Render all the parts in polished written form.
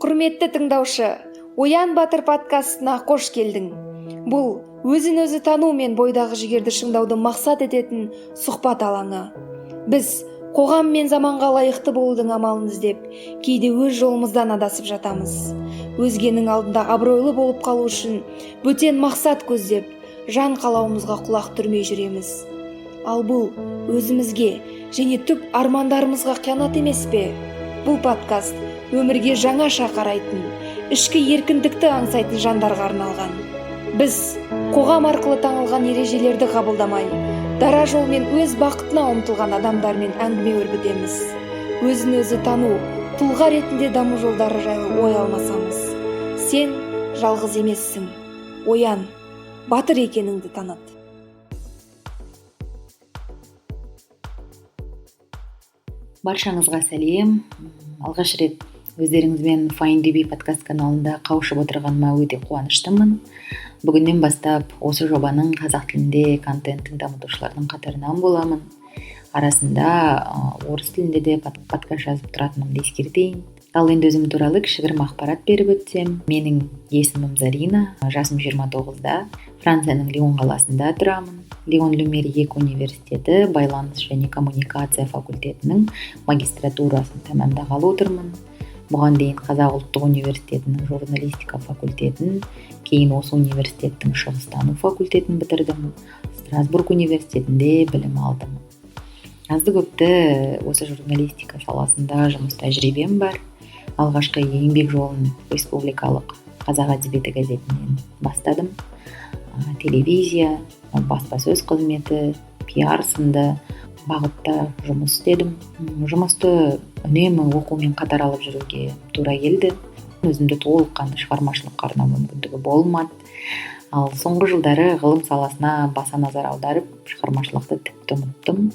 Құрметті тыңдаушы, Оян Батыр подкастына қош келдің. Бұл өзін өзі тану мен бойдағы жігерді шыңдауды мақсат ететін сұхбат алаңы. Біз қоғам мен заманға лайықты болудың амалын іздеп, кейде өз жолымыздан адасып жатамыз. Өзгенің алдында абыройлы болып қалу үшін бөтен мақсат көздеп, жан қалауымызға құлақ түрмей жүреміз. Ал бұл өзімізге және түп армандарымызға қиянат емес пе? Бұл подкаст өмірге жаңаша қарайтын, ішкі еркіндікті аңсайтын жандарға арналған. Біз қоғам арқылы таңылған ережелерді қабылдамай, дара жолмен өз бақытына ұмтылған адамдармен әңгіме өрбітеміз. Өзін өзі тану, тұлға ретінде даму жолдары жайлы ой алмасамыз. Сен жалғыз емессің. Оян, батыр екеніңді таныт. Баршаңызға сәлем. Алғаш рет өздеріңізбен FindDB подкаст каналында қауышып отырғаныма өте қуаныштымын. Бүгіннен бастап осы жобаның қазақ тілінде контентін дамытушылардың қатарынан боламын. Арасында орыс тілінде де подкаст жазып тұратынымды ескертейін. Ал енді өзім туралы кішігірім ақпарат беріп өтсем, менің есімім Зарина, жасым 29-да, Францияның Лион қаласында тұрамын. Лион Люмьер 2 университеті байланыс және коммуникация факультетінің магистратурасын тәмамдағалы отырмын. Бұған дейін Қазақ ұлттық университетінің журналистика факультетін, кейін осы университеттің шығыстану факультетін бітірдім. Страсбург университетінде білім алдым. Азды көпті осы журналистика саласында жұмыс тәжірибем бар. Алғашқы еңбек жолын республикалық Қазақ әдебиеті газетінен бастадым. Телевизия, баспасөз қызметі, пиар сынды бағытта жұмыс істедім. Жұмысты үнемі оқумен қатар алып жүруге тура келді. Өзімді толыққанды шығармашылыққа арнау мүмкіндігі болмады. Ал соңғы жылдары ғылым саласына баса назар аударып, шығармашылықты тіпті ұмыттым.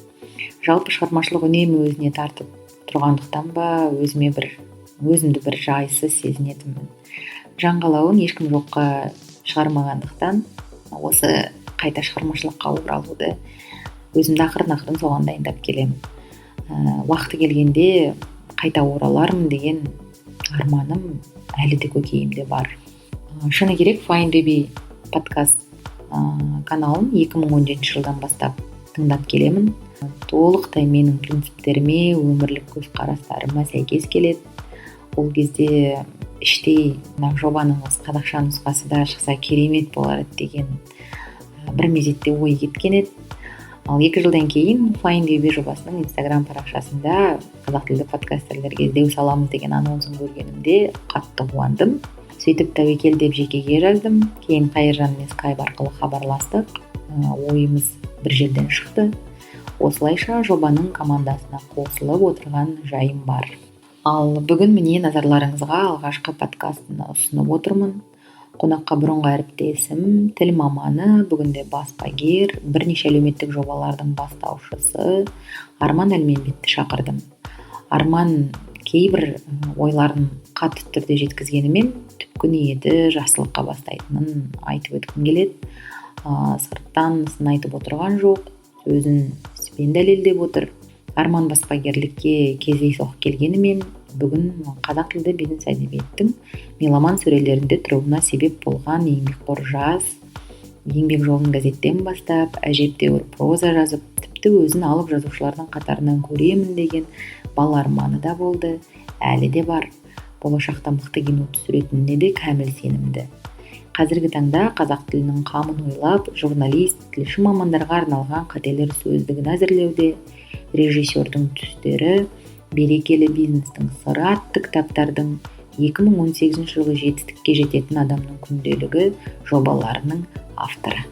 Жалпы шығармашылық үнемі өзіне тартып тұрғандықтан ба, өзімді бір жайсыз сезінетінмін. Жан қалауын ешкім жоққа шығармағандықтан осы қайта шығармашылыққа оралуды өзімді ақырын-ақырын соған дайындап келемін. Уақыты келгенде қайта оралармын деген арманым әлі де көкейімде бар. Шыны керек, FindDB подкаст каналын 2017 жылдан бастап тыңдап келемін. Толықтай менің принциптеріме, өмірлік көзқарастарыма сәйкес келеді. Ол кезде іштей мына жобаның осы қазақша нұсқасы да шықса керемет болар еді деген бір мезетте ой кеткен еді. Ал 2 жылдан кейін FindDB жобасының Инстаграм парақшасында қазақ тілді подкастерлерге іздеу саламыз деген анонсын көргенімде қатты қуандым. Сөйтіп тәуекел деп жекеге жаздым. Кейін Қайыржанмен скайп арқылы хабарластық. Ойымыз бір жерден шықты. Осылайша жобаның командасына қосылып отырған жайым бар. Ал бүгін міне назарларыңызға алғашқы подкастыны ұсынып отырмын. Қонаққа бұрынғы әріптесім, тіл маманы, бүгінде баспагер, бірнеше әлеуметтік жобалардың бастаушысы Арман Әлменбетті шақырдым. Арман кейбір ойларын қатты түрде жеткізгенімен түпкі ниеті жақсылыққа бастайтынын айтып өткім келеді. Сырттан сын айтып отырған жоқ, сөзін іспен дәлелдеп отыр. Арман баспагерлікке кездейсоқ келгенімен бүгін қазақ тілді бизнес әдебиеттің меломан сөрелерінде тұруына себеп болған еңбекқор жас, еңбек жолын газеттен бастап, әжептәуір проза жазып, тіпті өзін алып жазушылардың қатарынан көремін деген бала арманы да болды, әлі де бар. Болашақта мықты кино түсіретініне де кәміл сенімді. Қазіргі таңда қазақ тілінің қамын ойлап, журналист, тілші мамандарға арналған қателер сөздігін әзірлеуде, режиссердің түстері, берекелі бизнестің сыры атты кітаптардың 2018 жылы жетістікке жететін адамның күнделігі жобаларының авторы.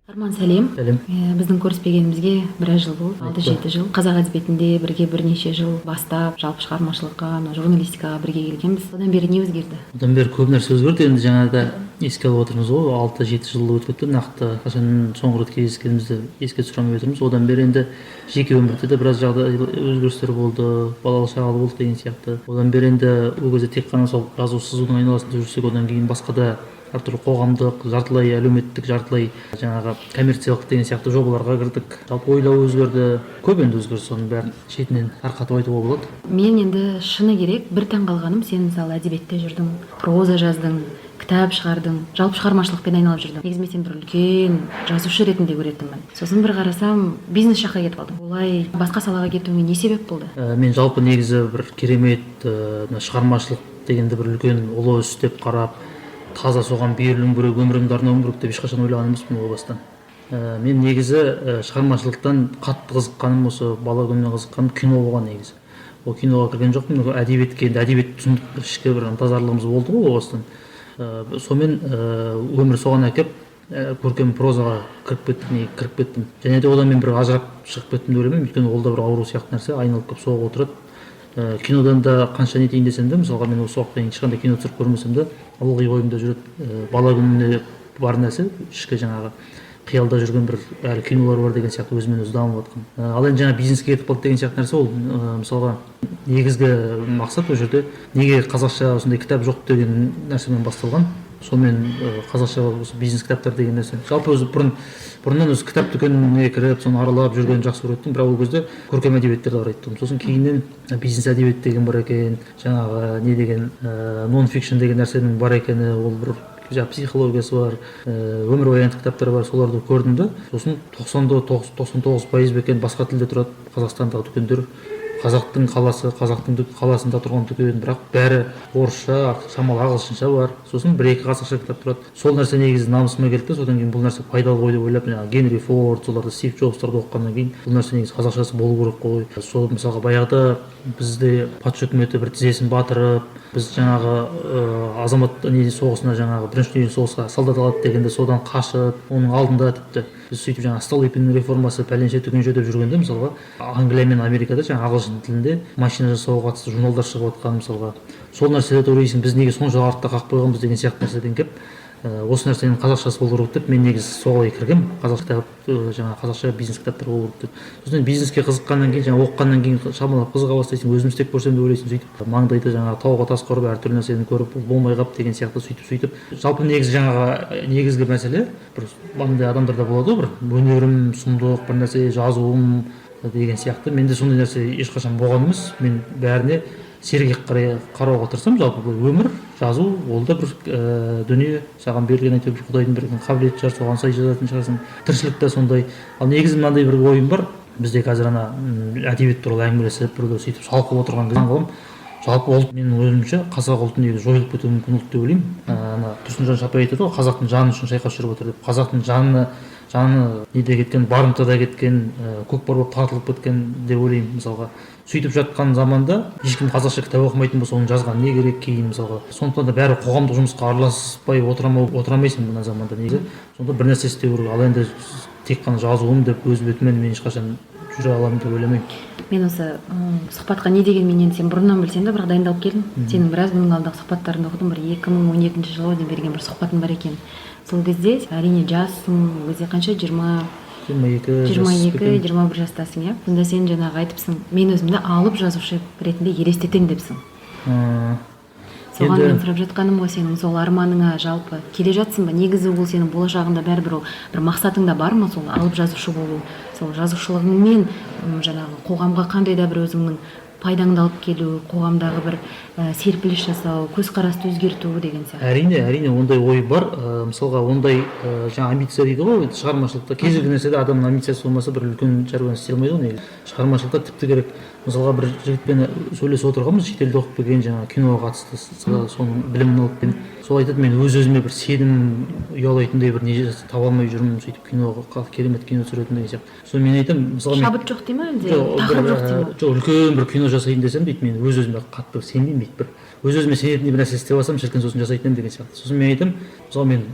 Арман, сәлем. Сәлем. Біздің көріспегенімізге біраз жыл болды, 6-7 жыл. Қазақ әдебиетінде бірге бірнеше жыл бастап, жалпы шығармашылыққа, мына журналистикаға бірге келгенбіз. Одан бері не өзгерді? Одан бері көп нәрсе өзгерді. Енді жаңа да еске алып отырмыз ғой, 6-7 жыл өтіп кетті. Нақты қашан соңғы рет кездескенімізді еске түсіре алмай отырмыз. Одан бері енді жеке өмірде де біраз жағдай өзгерістер болды, балалы шағалы болдық деген сияқты. Одан бері енді ол кезде тек қана сол жазу сызудың айналасында жүрсек, одан кейін басқа да Әртүрлі қоғамдық, жартылай әлеуметтік, жартылай жаңағы коммерциялық деген сияқты жобаларға кірдік. Жалпы ойлау өзгерді. Көп енді өзгеріс, соның бәрін шетінен тарқатып айтуға болады. Мен енді шыны керек, бір таңғалғаным, сен мысалы әдебиетте жүрдің, проза жаздың, кітап шығардың, жалпы шығармашылықпен айналып жүрдің. Негізі мен сені бір үлкен жазушы ретінде көретінмін. Сосын бір қарасам, бизнес жаққа кетіп қалдың. Олай басқа салаға кетуіңе не себеп болды? Мен жалпы негізі бір керемет, мына шығармашылық дегенді бір үлкен ұлы іс деп қарап, таза соған берілуім керек, өмірімді арнауым керек деп ешқашан ойлаған емеспін о бастан. Мен негізі шығармашылықтан қатты қызыққаным, осы бала күнімнен қызыққаным кино болған негізі. Ол киноға кірген жоқпын, әдебиетке, енді әдебиет түсіндік, ішкі бір ынтазарлығымыз болды ғой о бастан. Сонымен өмір соған әкеп, көркем прозаға кіріп кеттім, кіріп кеттім. Және де одан мен бір ажырап шығып кеттім деп ойламаймын, өйткені ол да бір ауру сияқты нәрсе, айналып келіп соғып отырады. Кинодан да қанша нетейін десем де, мысалға мен осы уақытқа дейін ешқандай кино түсіріп көрмесем де, ылғи ойымда жүреді. Бала күнімде бар нәрсе, ішкі жаңағы қиялда жүрген бір әлі кинолар бар деген сияқты, өзімен өзі дамып жатқан. Ал енді жаңа бизнеске кетіп қалды деген сияқты нәрсе, ол мысалға негізгі мақсат ол жерде неге қазақша осындай кітап жоқ деген нәрсемен басталған. Сонымен қазақша осы бизнес кітаптар деген нәрсе. Жалпы өзі бұрыннан өзі кітап дүкеніне кіріп, соны аралап жүргенді жақсы көретінмін, бірақ ол кезде көркем әдебиеттерді қарайтын. Сосын кейіннен бизнес әдебиет деген бар екен, жаңағы не деген, нон-фикшн деген нәрсенің бар екені, ол бір жаңағы психологиясы бар, өмірбаяндық кітаптар бар, соларды көрдім де. Сосын 99% бе екен басқа тілде тұрады Қазақстандағы дүкендер. Қазақтың қаласы, қазақтың қаласында тұрған дүкен, бірақ бәрі орысша, шамалы ағылшынша бар. Сосын бір-екі қазақша кітап тұрады. Сол нәрсе негізі намысыма келді де, содан кейін бұл нәрсе пайдалы ғой деп ойлап, жаңағы Генри Форд, соларды, Стив Джобстарды оқығаннан кейін бұл нәрсе негізі қазақшасы болу керек қой. Сол мысалға баяғыда бізде патша үкіметі бір тізесін батырып, біз жаңағы азамат не соғысына, жаңағы бірінші дүниежүзілік соғысқа солдат алады дегенде содан қашып, оның алдында тіпті біз сөйтіп жаңағы Столыпин реформасы пәленше түгенше деп жүргенде, мысалға Англия мен Америкада жаңағы ағылшын тілінде машина жасауға қатысты журналдар шығып жатқан, мысалға сол нәрселерді ойлайсың, біз неге сонша артта қалып қойғанбыз деген сияқты нәрседен келіп, осы нәрсенің қазақшасы болу керек деп мен негізі солай кіргенмін. Қазақ кітап, жаңағы қазақша бизнес кітаптар болу керек деп. Сосын бизнеске қызыққаннан кейін, жаңағы оқығаннан кейін шамалап қызыға бастайсың, өзім істеп көрсем деп ойлайсың. Сөйтіп маңдайды жаңағы тауға тас құрып, әртүрлі нәрсені көріп, бұл болмай қалып деген сияқты, сөйтіп. Жалпы негізі жаңағы негізгі мәселе бір андай адамдарда болады ғой, бір өнерім сұмдық, бір нәрсе жазуым деген сияқты. Менде сондай нәрсе ешқашан болған емес. Мен бәріне сергек қарауға тырысамын. Жалпы бұл өмір, жазу ол да бір дүние, саған берілген әйтеуір бір құдайдың берген қабілеті шығар, соған сай жазатын шығарсың. Тіршілік те сондай. Ал негізі мынандай бір ойым бар. Бізде қазір ана әдебиет туралы әңгімелесіп, біреулер сөйтіп шалқып отырған кезде қоғам, жалпы ұлт, менің ойымша, қазақ ұлты негізі жойылып кетуі мүмкін ұлт деп ойлаймын. Ана Тұрсынжан Шапай айтады ғой, қазақтың жаны үшін шайқас жүріп отыр деп. Қазақтың жаны неде кеткен, барымтада кеткен, көкпар болып тартылып кеткен деп ойлаймын мысалға. Сөйтіп жатқан заманда ешкім қазақша кітап оқымайтын болса, оның жазған не керек кейін мысалға. Сондықтан да бәрі қоғамдық жұмысқа араласпай отыра алмайсың мына заманда негізі. Сонда бір нәрсе істеу керек. Ал енді тек қана жазуым деп өз бетімен мен ешқашан жүре аламын деп ойламаймын. Мен осы сұхбатқа не дегенмен енді сен бұрыннан білсем де, бірақ дайындалып келдім. Сенің біраз бұның алдындағы сұхбаттарыңды оқыдым. Бір 2012 жылы дейін берген бір сұхбатың бар екен. Сол кезде әрине жассың, ол кезде қанша, 22. 22, 21 жастасың, иә? Сонда сен жаңағы айтыпсың, мен өзімді алып жазушы ретінде елестетемін депсің. Соған мен сұрап жатқаным ғой, сенің сол арманыңа жалпы келе жатсың ба? Негізі ол сенің болашағыңда бәрібір ол бір мақсатыңда бар ма, сол алып жазушы болу, сол жазушылығыңмен жаңағы қоғамға қандай да бір өзіңнің пайдаңды алып келу, қоғамдағы бір серпіліс жасау, көзқарасты өзгерту деген сияқты. Әрине, әрине ондай ой бар. Мысалға ондай жаңа амбиция дейді ғой, шығармашылықта кез келген нәрседе адамның амбициясы болмаса бір үлкен шаруаны істей алмайды ғой негізі. Шығармашылықта тіпті керек. Мысалға бір жігітпен сөйлесіп отырғанбыз, шетелде оқып келген, жаңағы киноға қатысты соның білімін алып келген. Сол айтады, мен өз өзіме бір сенім ұялайтындай бір не таба алмай жүрмін, сөйтіп киноға керемет кино түсіретін деген сияқты. Соны мен айтамын, мысалға шабыт жоқ дей ма әлде тақырып жоқ дей ма? Жоқ, үлкен бір кино жасайын десем дейді, мен өз өзіме қатты сенбеймін дейді. Бір өз өзіме сенетіндей бір нәрсе істеп алсам, шіркін сосын жасайтын едім деген сияқты. Сосын мен айтамын, мысалы мен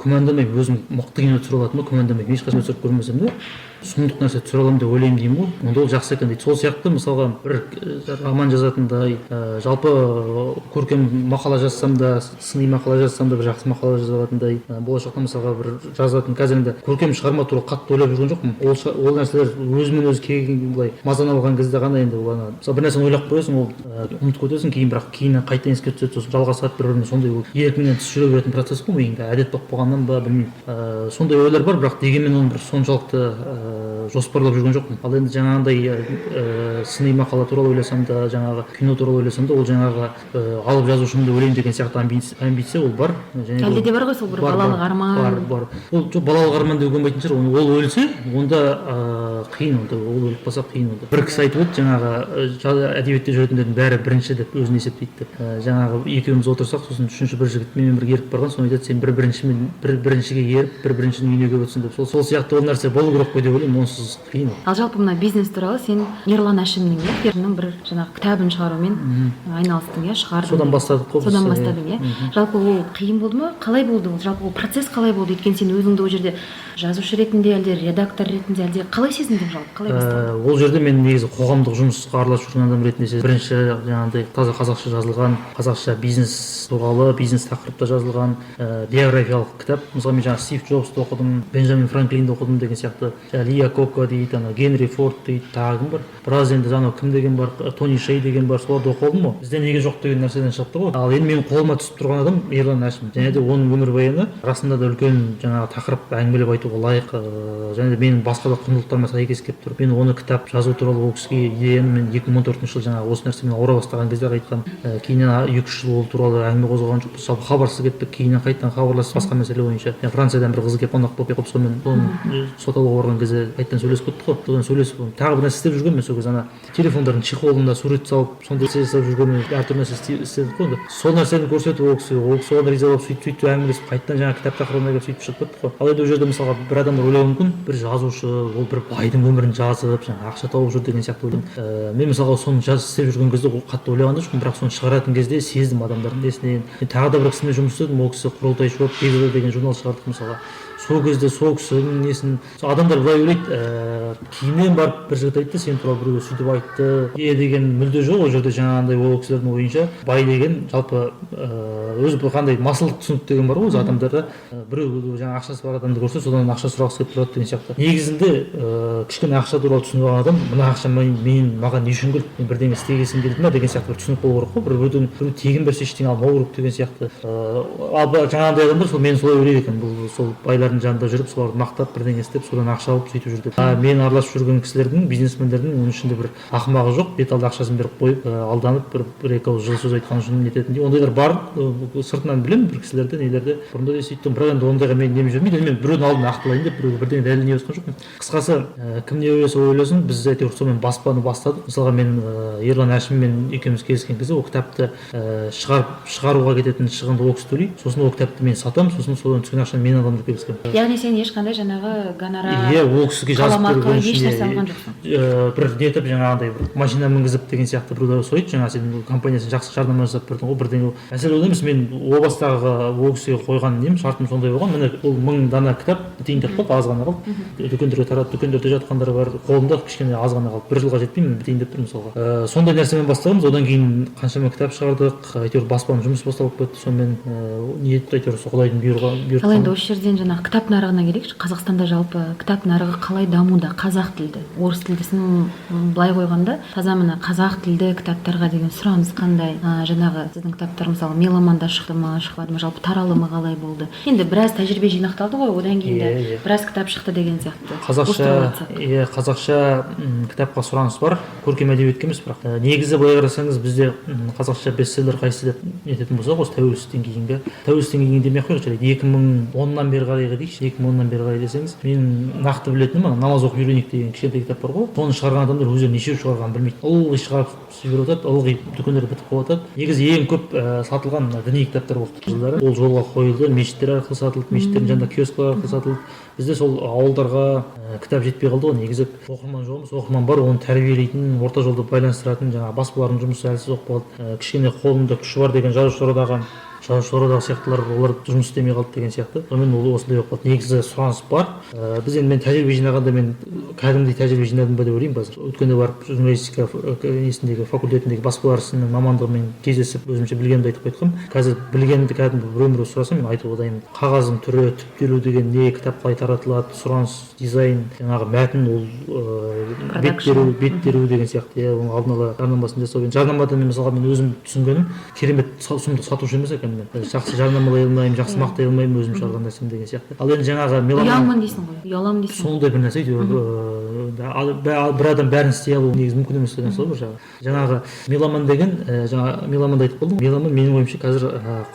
күмәнданбаймын, өзім мықты кино түсіре алатыныма күмәнданбаймын, ешқашан түсіріп көрмесем де. Сұмдық нәрсе түсіре аламын деп ойлаймын деймін ғой, онда ол жақсы екен дейді. Сол сияқты, мысалға, бір роман жазатындай, жалпы көркем мақала жазсам да, сыни мақала жазсам да, бір жақсы мақала жаза алатындай, болашақта, мысалға, бір жазатын. Қазір енді көркем шығарма туралы қатты ойлап жүрген жоқпын. Ол нәрселер өзімен өзі келген, былай мазаны алған кезде ғана. Енді ол ана, мысалы, бір нәрсені ойлап қоясың, ол ұмытып кетесің кейін, бірақ кейін қайтадан еске түседі, сосын жалғасады бір біріне. Сондай ол еркіңнен тыс жүре беретін процесс қой, миыңда әдет болып қалғаннан ба, білмеймін. Сондай ойлар бар, бірақ дегенмен оны бір соншалықты жоспарлап жүрген жоқпын. Ал енді жаңағындай сыни мақала туралы ойласам да, жаңағы кино туралы ойласам да, ол жаңағы алып жазушымын деп ойлаймын деген сияқты амбиция ол бар және Әлде де бар ғой сол бір Бар, балалық бар, арман. Бар, бар. Ол жоқ, балалық арман деуге болмайтын шығар оны. Ол өлсе, онда қиын, онда ол өліп қалса, қиын. Онда бір кісі айтып еді, жаңағы әдебиетте жүретіндердің бәрі бірінші деп өзін есептейді деп. Жаңағы екеуміз отырсақ, сосын үшінші бір жігіт менімен бірге еріп барған, соны айтады: «Сен бір біріншімен, бір біріншіге еріп, бір біріншінің үйіне келіп отырсың», – деп. Сол сияқты ол нәрсе болу керек қой деп ойлаймын, онсыз қиын ол. Ал жалпы мына бизнес туралы, сен Ерлан Әшімнің, иә, бір жаңағы кітабын шығарумен айналыстың, иә, шығардың. Содан бастадық қой біз, Содан иә. бастадың, иә. Жалпы ол қиын болды ма, қалай болды ол? Жалпы ол процесс қалай болды? Өйткені сен өзіңді ол жерде жазушы ретінде, әлде редактор ретінде, әлде қалай сезіндің, жалпы қалай басталды? Ол жерде мен негізі қоғамдық жұмысқа араласып жүрген адам ретінде бірінші жаңағыдай таза қазақша жазылған, қазақша бизнес туралы, бизнес тақырыпта жазылған биографиялық кітап. Мысалы, мен жаңағы Стив Джобсты оқыдым, Бенджамин Франклинді оқыдым деген сияқты, жаңағы Ли Якокка дейді, ана Генри Форд дейді, тағы кім бар біраз енді, анау кім деген бар, Тони Шей деген бар, соларды оқып алдым ғой. Бізде неге жоқ деген нәрседен шықты ғой. Ал енді менің қолыма түсіп тұрған адам Ерлан Әшім және де оның өмірбаяны расында да үлкен жаңағы тақырып, әңгімелеп айтуға лайық, және де менің басқа да құндылықтарыма сәйкес келіп тұр. Мен оны кітап жазу туралы ол кісіге идеяны мен 2014 жылы жаңағы осы нәрсемен ауыра бастаған кезде ақ айтқанмын. Кейіннен 2-3 жыл ол туралы әңгіме қозғаған жоқпыз, жалпы хабарсыз кеттік. Кейіннен қайтадан хабарласып, басқа мәселе бойынша, мен Франциядан бір қыз келіп қонақ болып келіп, сонымен соны сот алуға барған кезде қайтадан сөйлесіп кеттік қой. Содан сөйлесіп, тағы бір нәрсе істеп жүргенмін мен сол кезде, ана телефондардың чехолына сурет салып, сондай нәрсе жасап жүргенмін, әртүрлі нәрсе істедік қой. Енді сол нәрсені көрсетіп, ол кісі оған риза болып, сөйтіп сөйтіп әңгімелесіп, қайтадан жаңағы кітап тақырыбына келіп, сөйтіп шығып кеттік қой. Ал енді ол жерде, мысалға, бір адамдар ойлауы мүмкін, бір жазушы ол бір байдың өмірін жазып, жаңағы ақша тауып жүр деген сияқты ойлаймын. Мен, мысалға, соны істеп жүрген кезде ол қатты ойлаған да жоқпын, бірақ соны шығаратын кезде сездім адамдардың несінен. Мен тағы да бір кісімен жұмыс істедім, ол кісі құрылтайшы болып, «Бекзада» деген журнал шығардық. Мысалға, сол кезде сол кісінің несін, сол адамдар былай ойлайды. Кейіннен барып бір жігіт айтты: «Сен туралы біреу сөйтіп айтты», е деген. Мүлде жоқ. Ол жерде жаңағындай ол кісілердің ойынша бай деген жалпы өзі бір қандай масылдық түсінік деген бар ғой өзі адамдарда. Біреу жаңағы ақшасы бар адамды көрсе, содан ақша сұрағысы келіп тұрады деген сияқты. Негізінде кішкене ақша туралы түсініп алған адам: мына ақша мен маған не үшін келді, мен бірдеңе істегесім келді ма деген сияқты бір түсінік болу керек қой. Біреуден біреу тегін берсе, ештеңе алмау керек деген сияқты. Ал жаңағындай адамдар сол мені солай ойлайды екен: бұл сол байлардың жанында жүріп, соларды мақтап, бірдеңе істеп, содан ақша алып, сөйтіп жүр деп. А мен араласып жүрген кісілердің, бизнесмендердің, оның ішінде бір ақымағы жоқ, бет алды ақшасын беріп қойып, алданып, бір екі ауыз жылы сөз айтқан үшін нететіндей ондайлар бар. Сыртынан білемін бір кісілерді, нелерді, бұрында да сөйттім. Бірақ енді ондайға менің нем жүрмейді. Енді мен біреудің алдында ақталайын деп, біреуге бірдеңе дәлелдеп жатқан жоқпын. Қысқасы, кім не ойласа ойласын, біз әйтеуір сонымен баспаны бастадық. Мысалға, мен Ерлан Әшіммен екеуміз келіскен кезде, ол кітапты шығаруға кететін шығынды ол кісі төлейді, сосын ол кітапты мен сатамын, сосын содан түскен ақшаны мен аламын деп келіскенмін. Яғни сен ешқандай жаңағы гонорар, Иә, ол кісіге жазып қаламақы, берген еш үшін, нәрсе иә, алған жоқсың. Бір нетіп, жаңағындай бір машина мінгізіп деген сияқты. Біреулер сұрайды: «Жаңа сен компаниясына жақсы жарнама жасап бердің ғой», бірдеңе. Мәселе онда емес. Мен о бастағы ол кісіге қойған нем, шартым сондай болған. Міне, ол 1000 дана кітап бітейін деп қалды, аз ғана қалды. Дүкендерге таратып, дүкендерде жатқандар бар, қолымда кішкене аз ғана қалды, бір жылға жетпеймін, бітейін деп тұр, мысалға. Сондай нәрсемен бастағанбыз. Одан кейін қаншама кітап шығардық, әйтеуір баспаның жұмысы басталып кетті. Сонымен ниет, әйтеуір сол құдайдың бұйырған. Ал енді осы жерден жаңағы кітап нарығына келейікші. Қазақстанда жалпы кітап нарығы қалай дамуда? Қазақ тілді, орыс тілдісін былай қойғанда, таза мына қазақ тілді кітаптарға деген сұраныс қандай? Жаңағы сіздің кітаптар, мысалы, «Меломанда» шықты ма, шықпады ма, жалпы таралымы қалай болды? Енді біраз тәжірибе жинақталды ғой, одан кейін де Иә, иә. біраз кітап шықты деген сияқты. Осы Қазақша туралы айтсақ. Иә, қазақша кітапқа сұраныс бар, көркем әдебиетке емес. Бірақ негізі былай қарасаңыз, бізде қазақша бестселлер қайсысы деп нететін болсақ, осы тәуелсіздіктен кейінгі, тәуелсіздіктен кейінгі демей ақ қояйық, жарайды, 2010-нан бері қарайғы дейікші. 2010-нан бері қарай десеңіз, менің нақты білетінім ана «Намаз оқып үйренейік» деген кішкентай кітап бар ғой. Соны шығарған адамдар өздері нешеу шығарғанын білмейді, ылғи шығарып жіберіп жатады, ылғи дүкендерде бітіп қалып жатады. Негізі ең көп сатылған мына діни кітаптар болды жылдары. Ол жолға қойылды, мешіттер арқылы сатылды, мешіттердің жанында киоскілер арқылы сатылды. Бізде сол ауылдарға кітап жетпей қалды ғой. Негізі оқырман жоқ емес, оқырман бар, оны тәрбиелейтін, орта жолды байланыстыратын жаңағы баспалардың жұмысы әлсіз болып қалды. Кішкене қолында күші бар деген жазушылар одағы Жазушылар одағы сияқтылар, олар жұмыс істемей қалды деген сияқты. Сонымен ол осындай болып қалды. Негізі сұраныс бар. Біз енді, мен тәжірибе жинағанда, мен кәдімгідей тәжірибе жинадым ба деп ойлаймын қазір. Өткенде барып журналистика несіндегі, факультетіндегі баспалар ісінің мамандығымен кездесіп, өзімше білгенімді айтып қайтқанмын. Қазір білгенімді кәдімгі біреу біреу сұраса, мен айтуға дайынмын. Қағаздың түрі, түптелу деген не, кітап қалай таратылады, сұраныс, дизайн, жаңағы мәтін, ол бет теру, бет теру деген сияқты, иә, оның алдын ала жарнамасын жасау. Енді жарнамада мен, мысалға, мен өзім түсінгенім, керемет сұмдық сатушы емес екенмін мен. Жақсы жарнамалай алмаймын, жақсы мақтай алмаймын өзім шығарған нәрсемді деген сияқты. Ал енді жаңағы меломан Ұяламын дейсің ғой, ұяламын дейсің. Сондай бір нәрсе әйтеуір. Бір адам бәрін істей алу негізі мүмкін емес деген сол бір жағы. Жаңағы меломан деген, жаңа меломанды айтып қалдым. Меломан, менің ойымша, қазір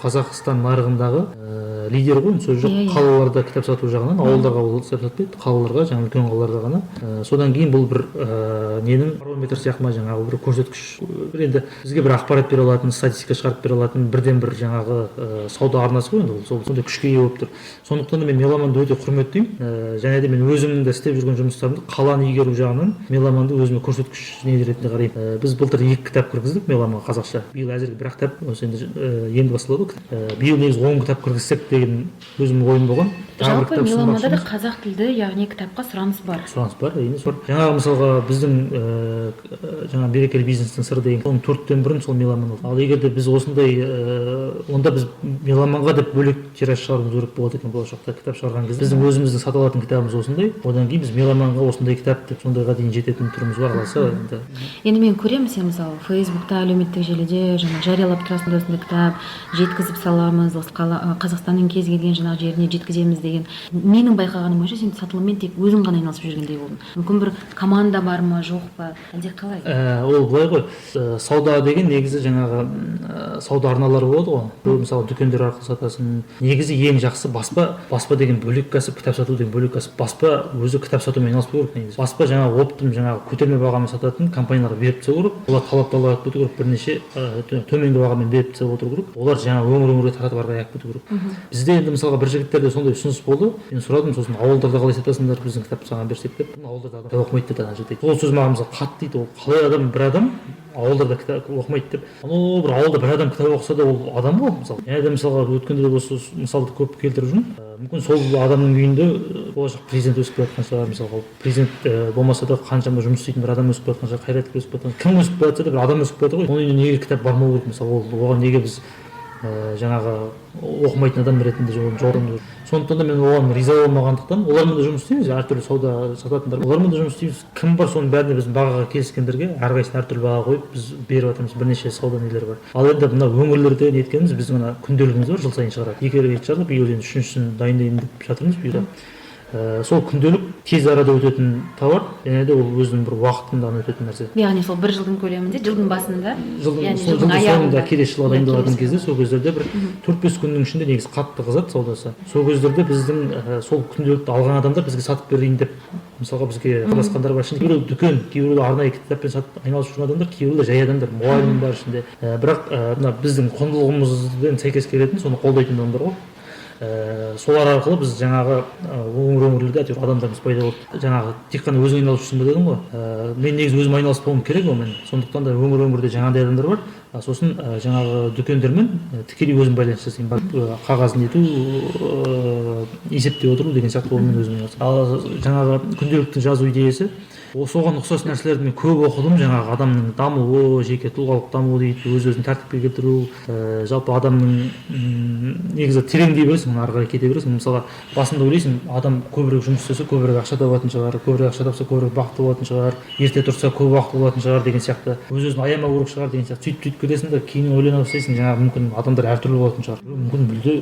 Қазақстан нарығындағы лидер ғой, сөз жоқ. иә, иә. Қалаларда кітап сату жағынан, ауылдарға ол кітап сатпайды, қалаларға, жаңағы үлкен қалаларға ғана. Содан кейін бұл бір ненің барометр сияқты ма, жаңағы бір көрсеткіш, бір енді бізге бір ақпарат бере алатын, статистика шығарып бере алатын бірден бір жаңағы сауда арнасы ғой енді ол, сол сондай күшке ие болып тұр. Сондықтан да мен меломанды өте құрметтеймін. Және де мен өзімнің де істеп жүрген жұмыстарымды қаланы игеру жағынан меломанды өзіме көрсеткіш не ретінде қараймын. Біз былтыр екі кітап кіргіздік меломанға қазақша, биыл әзірге бір ақ кітап, осы енді енді басталады ғой. Биыл негізі 10 кітап кіргізсек деген өзімнің ойым болған. Тағы бір Жалпы кітап меломанда да ұсынбақшымыз. қазақ тілді, яғни кітапқа сұраныс бар. Сұраныс бар, әрине, бар. Жаңағы, мысалға, біздің жаңа «Берекелі бизнестің сыры» деген, соның төрттен бірін сол меломан алды. Ал егер де біз осындай онда біз меломанға деп бөлек тираж шығаруымыз керек болады екен болашақта кітап шығарған кезде. Біздің өзіміздің сата алатын кітабымыз осындай, одан кейін біз меломанға осындай кітап деп сондайға дейін жететін түріміз бар, қаласа енді. Енді мен көремін, сен, мысалы, Фейсбукта, әлеуметтік желіде жаңа жариялап тұрасың, осындай кітап жеткізіп саламыз, осы қала, Қазақстанның кез келген жаңағы жеріне жеткіземіз деген. Менің байқағаным бойынша, сен сатылыммен тек өзің ғана айналысып жүргендей болдың. Мүмкін, бір команда бар ма, жоқ па, әлде қалай? Ол былай ғой, сауда деген негізі жаңағы сауда арналары болады ғой. Біреу, мысалы, дүкендер арқылы сатасың. Негізі ең жақсы баспа. Баспа деген бөлек кәсіп, кітап сату деген бөлек кәсіп. Баспа өзі кітап сатумен айналыспау керек негізі. Баспа жаңағы оптом, жаңағы көтерме бағамен сататын компанияларға беріп тастау керек. Олар талапты алып кету керек, бірнеше төменгі бағамен беріп тастап отыру керек. Олар жаңағы өңір өңірге таратып, ары қарай алып кету керек. Бізде енді, мысалға, бір жігіттерде сондай ұсыныс болды. Мен сұрадым сосын: «Ауылдарда қалай сатасыңдар, біздің кітапты саған берсек?» – деп. «Ауылдарда адам кітап оқымайды», – деді ана жігіт. Ол сөз маған, мысалы, қатты тиді. Ол қалай адам, бір адам ауылдарда кітап оқымайды деп. Анау бір ауылда бір адам кітап оқыса да, ол адам ғой, мысалы. Және де, мысалға, өткенде де осы мысалды көп келтіріп жүрмін. Мүмкін, сол адамның үйінде болашақ президент өсіп келе жатқан шығар, мысалға. Президент болмаса да, қаншама жұмыс істейтін бір адам өсіп келе жатқан шығар, қайраткер өсіп келе жатқан, кім өсіп келе жатса да, бір адам өсіп келе жатыр ғой. Оның үйіне неге кітап бармау керек, мысалы? Ол оған неге біз жаңағы оқымайтын адам ретінде жолдамыз? Сондықтан да мен оған риза болмағандықтан, олармен де жұмыс істейміз, әртүрлі сауда сататындар, олармен де жұмыс істейміз. Кім бар, соның бәріне біздің бағаға келіскендерге әрқайсысына әртүрлі баға қойып, біз беріп жатырмыз. Бірнеше сауда нелері бар. Ал енді мына өңірлерде неткеніміз, біздің ана күнделігіміз бар, жыл сайын шығарады. Екі рет шығардық, биыл енді үшіншісін дайындайын деп жатырмыз бұйырса. Сол күнделік тез арада өтетін товар және де ол өзінің бір уақытында ғана өтетін нәрсе. Яғни сол бір жылдың көлемінде, жылдың басында, жылдың яғни сол жылдың жылдың соңында аяғында. келесі жылға Иә, дайындалатын келесі кезде, сол кездерде бір 4-5 күннің ішінде негізі қатты қызады саудасы. Сол кездерде біздің сол күнделікті алған адамдар бізге сатып берейін деп, мысалға, бізге хабарласқандар бар ішінде. Кейбіреу дүкен, кейбіреулер арнайы кітаппен сатып айналысып жүрген адамдар, кейбіреулер жай адамдар, мұғалім бар ішінде. Бірақ мына біздің құндылығымызбен сәйкес келетін, соны қолдайтын адамдар ғой. Солар арқылы біз жаңағы өңір өңірлерде әйтеуір адамдарымыз пайда болды. Жаңағы тек қана өзің айналысып жүрсің бе дедің ғой. Мен негізі өзім айналыспауым керек онымен, сондықтан да өңір өңірде жаңағыдай адамдар бар. А сосын жаңағы дүкендермен тікелей өзім байланыс жасаймын, барып қағазын нету, есептеп отыру деген сияқты, онымен өзім айналысамын. Ал жаңағы күнделікті жазу идеясы, соған ұқсас нәрселерді мен көп оқыдым. Жаңағы адамның дамуы, жеке тұлғалық даму дейді, өз өзін тәртіпке келтіру, жалпы адамның негізі тереңдей бересің, ары қарай кете бересің. Мысалға, басында ойлайсың, адам көбірек жұмыс істесе, көбірек ақша табатын шығар, көбірек ақша тапса, көбірек бақытты болатын шығар, ерте тұрса, көп уақыт болатын шығар деген сияқты, өз өзін аямау керек шығар деген сияқты. Сөйтіп сөйтіп кетесің да, кейін ойлана бастайсың, жаңағы мүмкін адамдар әртүрлі болатын шығар, мүмкін мүлде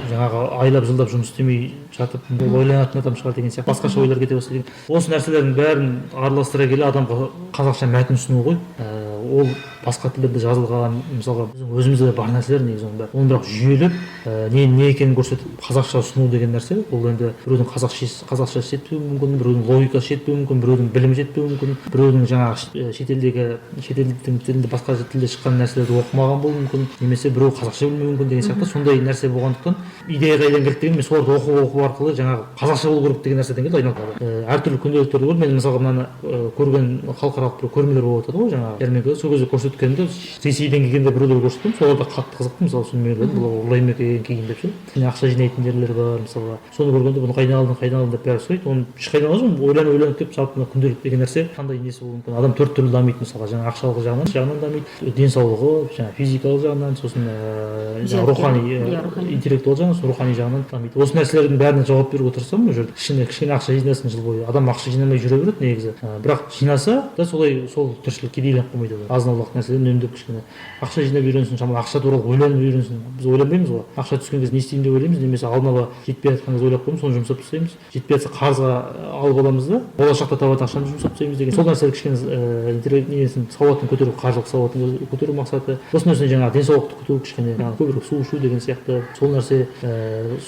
жаңағы айлап жылдап жұмыс істемей жатып ол ойланатын адам шығар деген сияқты, басқаша ойлар кете бастайды деген. Осы нәрселердің бәрін араластыра келе адамға қазақша мәтін ұсыну ғой. Ол басқа тілдерде жазылған, мысалға, біздің өзімізде де бар нәрселер негізі оның бәрі. Оны бірақ жүйелеп, не не екенін көрсетіп, қазақша ұсыну деген нәрсе, ол енді біреудің қазақшасы жетпеуі мүмкін, біреудің логикасы жетпеуі мүмкін, біреудің білімі жетпеуі мүмкін, біреудің жаңағы шетелдегі, шетелдің тілінде, басқа тілде шыққан нәрселерді оқымаған болуы мүмкін, немесе біреу қазақша білмеуі мүмкін деген сияқты. Сондай нәрсе болғандықтан, идея қайдан келді деген, мен соларды оқу оқу арқылы жаңағы қазақша болу керек деген нәрседен келді айналып. Әртүрлі күнделіктерді көрдім мен, мысалға, мынаны көрген, халықаралық бір көрмелер болып жатады ғой, жаңағы жәрмеңке. Сол кезде көрсеткенде, Ресейден келгенде біреулер көрсеткен, солар да қатты қызықты. Мысалы, соны мен ойладым, бұлар ұрлай ма екен кейін деп ше. Ақша жинайтын жерлер бар, мысалға. Соны көргенде: «Бұны қайдан алдың, қайдан алдың?» – деп бәрі сұрайды. Оны ешқайдан алған жоқпын, ойланып ойланып келіп. Жалпы, мына күнделік деген нәрсе қандай несі болуы мүмкін? Адам төрт түрлі дамиды, мысалға, жаңағы ақшалық жағынан дамиды, денсаулығы, жаңағы физикалық жағынан, сосын жаңағы рухани, иә, рухани. Интеллектуал жағынан, сосын рухани жағынан дамиды. Осы нәрселердің бәріне жауап беруге тырысамын. Ол жерде кішкене кішкене ақша жинасын. Жыл бойы адам ақша жинамай жүре береді негізі. Бірақ жинаса да, солай сол тіршілік кедейленіп қалмайды. Адам азын аулақ нәрседен үнемдеп, кішкене ақша жинап үйренсін, шамалы ақша туралы ойланып үйренсін. Біз ойланбаймыз ғой, ақша түскен кезде не істеймін деп ойлаймыз немесе алдын ала жетпей жатқан кезде ойлап қоямыз, соны жұмсап тастаймыз. Жетпей жатса, қарызға алып аламыз да, болашақта табатын ақшаны жұмсап тастаймыз деген. Сол нәрселер кішкене интеллект несін, сауатын көтеру, қаржылық сауатын көтеру мақсаты. Осы нәрсе, жаңағы денсаулықты күту, кішкене жаңағы көбірек су ішу деген сияқты. Сол нәрсе,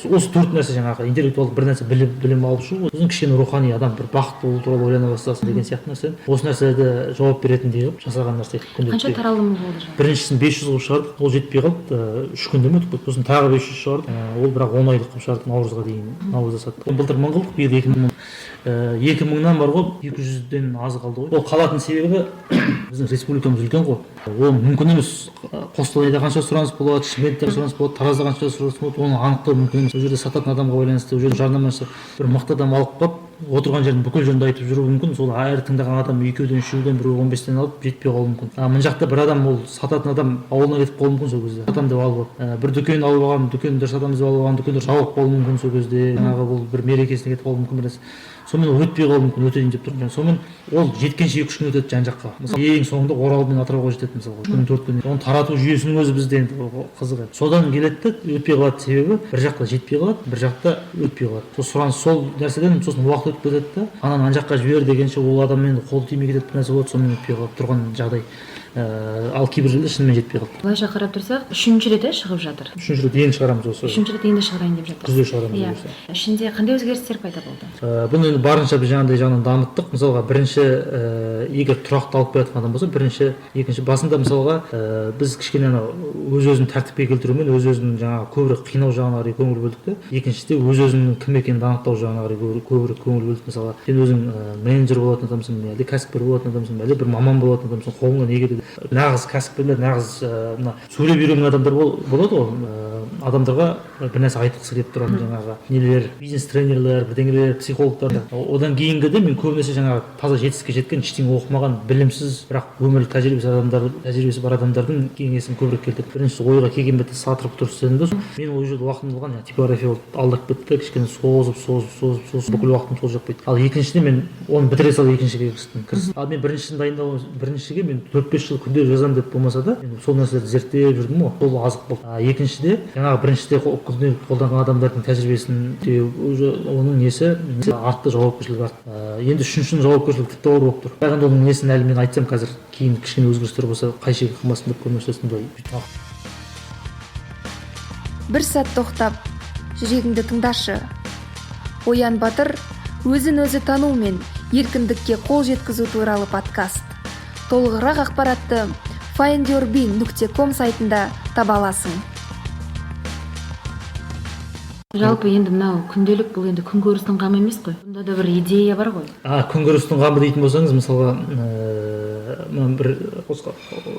осы төрт нәрсе: жаңағы интеллектуалдық бір нәрсе біліп, білім алып шығу, сосын кішкене рухани адам бір бақытты болу туралы ойлана бастасын деген сияқты нәрсе. Осы нәрселерді жауап беретіндей қылып жасаған нәрсе. Қанша Күнделікте. таралымы болды жалпы? Біріншісін 500 қылып шығардық, ол жетпей қалды, 3 күнде ме өтіп кетті. Сосын тағы 500 шығардық, ол бірақ 10 айлық қылып шығардық, наурызға дейін, наурызда саттық. Былтыр 1000 қылдық, биыл 2000. 2000-нан бар ғой, 200-ден аз қалды ғой. Ол қалатын себебі, біздің республикамыз үлкен ғой, ол мүмкін емес. Қостанайда қанша сұраныс болады, Шымкентте сұраныс болады, Таразда қанша сұраныс болады, оны анықтау мүмкін емес. Ол жерде сататын адамға байланысты, ол жерде жарнамасы бір мықты адам алып қалып, отырған жерін, бүкіл жерінде айтып жүруі мүмкін. Сол әр тыңдаған адам екеуден, үшеуден, біреу 15-тен алып, жетпей қалуы мүмкін. А мына жақта бір адам, ол сататын адам ауылына кетіп қалуы мүмкін сол кезде, сатамын деп алып алып. Бір дүкен алып алған, дүкендер сатамыз деп алып алған дүкендер жабылып қалуы мүмкін сол кезде, жаңағы ол бір мерекесіне кетіп қалуы мүмкін, бір нәрсе. Сонымен ол өтпей қалуы мүмкін, өтейін деп тұр. Сонымен ол жеткенше 2-3 күн өтеді жан жаққа. Мысалы, ең соңында Орал мен Атырауға жетеді, мысалға, 3 күн, 4 күн. Оны тарату жүйесінің өзі бізде енді қызық еді. Содан келеді да, өтпей қалады. Себебі бір жақта жетпей қалады, бір жақта өтпей қалады. Сол сұраныс, сол нәрседен сосын уақыт өтіп кетеді да, ананы ана жаққа жібер дегенше, ол адам енді қолы тимей кетеді, бір нәрсе болады, сонымен өтпей қалып тұрған жағдай. Ал кейбір жерде шынымен жетпей қалды. Былайша қарап тұрсақ, үшінші рет, иә, шығып жатыр? Үшінші рет енді шығарамыз осы. Үшінші рет енді шығарайын деп жатыр. Күзде шығарамыз, Иә, ішінде қандай өзгерістер пайда болды? Бұны енді барынша біз жаңағыдай жағынан дамыттық. Мысалға, бірінші, егер тұрақты алып келе жатқан адам болса, бірінші, екінші басында, мысалға, біз кішкене анау өз өзін тәртіпке келтірумен, өз өзін жаңағы көбірек қинау жағына қарай көңіл бөлдік те, екіншіде өз өзінің кім екенін анықтау жағына қарай көбірек көңіл бөлдік. Мысалға, сен өзің менеджер болатын адамсың ба, әлде кәсіпкер болатын адамсың ба, әлде бір маман болатын адамсың, қолыңнан не келеді? Нағыз кәсіпкерлер, нағыз мына сөйлеп үйренген адамдар болады ғой, адамдарға бір нәрсе айтқысы келіп тұратын жаңағы нелер, бизнес тренерлер, бірдеңелер, психологтар. Одан кейінгіде мен көбінесе жаңағы таза жетістікке жеткен, ештеңе оқымаған, білімсіз, бірақ өмірлік тәжірибесі адамдар, тәжірибесі бар адамдардың кеңесін көбірек келтірдім. Бірінші ойға келген бетте сатырып тұрып істедім да, мен ол жерде уақытымды алған жаңағы типография болып алдап кетті, кішкене созып, созып, созып, созып, бүкіл уақытым сол жаққа кетті. Ал екіншіде мен оны бітіре салып екіншіге кірістім. Ал мен біріншісін дайындау, біріншіге мен 4-5 жыл күнделік жазамын деп болмаса да, мен сол нәрселерді зерттеп жүрдім ғой, сол азық болды. А екіншіде жаңағы біріншіде күнделік қолданған адамдардың тәжірибесін де, уже оның несі артты, жауапкершілігі артты. Енді үшіншінің жауапкершілігі тіпті ауыр болып тұр. Бірақ енді оның несін әлі мен айтсам, қазір кейін кішкене өзгерістер болса, қайшы келіп қалмасын деп көмектесін былай. Бір сәт тоқтап, жүрегіңді тыңдашы. «Оян, батыр» – өзін өзі тану мен еркіндікке қол жеткізу туралы подкаст. Толығырақ ақпаратты findyourbin.com сайтында таба аласың. Жалпы, енді мынау күнделік, бұл енді күнкөрістің қамы емес қой, бұнда да бір идея бар ғой. А күнкөрістің қамы дейтін болсаңыз, мысалға, мына бір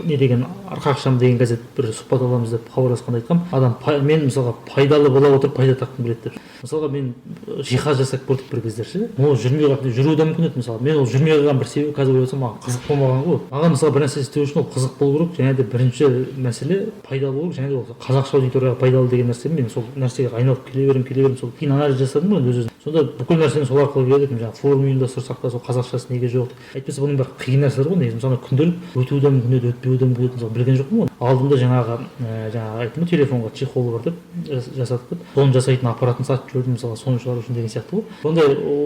не деген, «Арқа ақшам» деген газет бір сұхбат аламыз деп хабарласқанда айтқанмын: адам мен, мысалға, пайдалы бола отырып пайда тапқым келеді деп. Мысалға, мен жиһаз жасап көрдік бір кездер ше, ол жүрмей қалып, жүруі де мүмкін еді. Мысалы, мен ол жүрмей қалған бір себебі, қазір ойлап отырсам, маған қызық болмаған ғой. Маған, мысалы, бір нәрсе істеу үшін ол қызық болу керек және де бірінші мәселе пайдалы болу керек және де ол қазақша аудиторияға пайдалы деген нәрсе. Мен сол нәрсеге айналып келе беремін, келе беремін. Сол кейін анализ жасадым ғой енді өз өзім. Сонда бүкіл нәрсені сол арқылы келеді екен. Жаңағы форум ұйымдастырсақ та, сол қазақшасы неге жоқ деп. Әйтпесе бұның бәрі қиын нәрселер ғой негізі. Мысалы, күнделік өтуі де мүмкін еді, өтпеуі де мүмкін еді, мысалы, білген жоқпын ғой. Алдында жаңағы жаңағы айттым ғой, телефонға чехол бар деп жасадық деп, соны жасайтын аппаратын сатып жібердім, мысалға, соны шығару үшін деген сияқты ғой.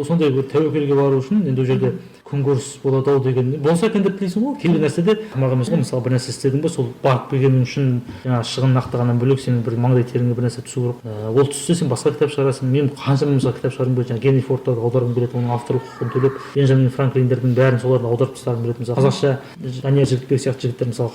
Сондай бір тәуекелге бару үшін енді ол жерде күнкөріс болады ау деген болса екен деп тілейсің ғой. Кейбір нәрседе тамақ емес қой. Мысалы, бір нәрсе істедің ба, сол барып келгенің үшін жаңағы шығынын ақтағаннан бөлек, сенің бір маңдай теріңе бір нәрсе түсу керек. Ол түссе, сен басқа кітап шығарасың. Мен қаншама, мысалы, кітап шығарғым келеді, жаңағы Генри Фордтарды аударғым келеді, оның авторлық құқығын төлеп, Бенджамин Франклиндердің бәрін, соларды аударып тастағым келеді. Мысалы, қазақша Данияр Жігітбек сияқты жігіттер, мысалы,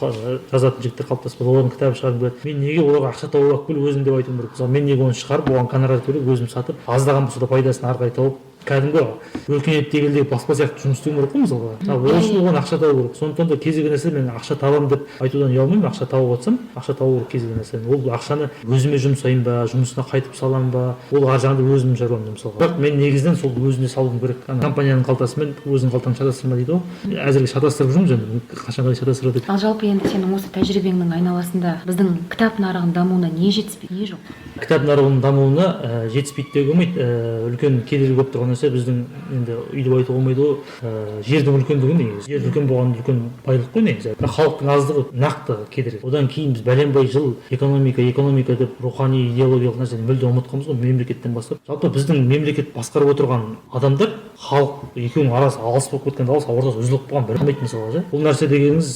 жазатын жігіттер қалыптаспады, олардың кітабын шығарғым келеді. Мен неге оларға ақша тауып алып келіп өзім деп айтуым керек? Мысалы, мен неге оны шығарып, оған гонорар төлеп, өзім сатып, аздаған болса да пайдасын ары қарай тауып Кәдімгі өркениетті елдегі баспа сияқты жұмыс істеуім керек қой мысалға. Ал ол үшін оған ақша табу керек. Сондықтан да кез келген нәрсе, мен ақша табамын деп айтудан ұялмаймын. Ақша тауып жатсам, ақша табу керек кез келген нәрседен. Ол ақшаны өзіме жұмсаймын ба, жұмысына қайтып саламын ба, ол ар жағында өзімнің шаруам мысалға. Бірақ мен негізінен сол өзіне салуым керек. Ана компанияның қалтасы мен өзіңнің қалтаңды шатастырма дейді ғой. Әзірге шатастырып жүрміз, енді қашанға дейін шатастырады деп. Ал жалпы енді сенің осы тәжірибеңнің айналасында біздің кітап нарығының дамуына не жетіспейді, не жоқ? Кітап нарығының дамуына жетіспейді деуге болмайды. Үлкен кедергі болып тұрған нәрсе біздің, енді өйтіп айтуға болмайды ғой, жердің үлкендігі негізі. Жер үлкен болған үлкен байлық қой негізі, бірақ халықтың аздығы нақты кедергі. Одан кейін біз бәленбай жыл экономика, экономика деп рухани, идеологиялық нәрсені мүлде ұмытқанбыз ғой, мемлекеттен бастап. Жалпы біздің мемлекет басқарып отырған адамдар, халық екеуінің арасы алыс болып кеткен, алыс, ортасы үзіліп қалған, бір болмайды мысалға ше. Бұл нәрсе дегеніңіз,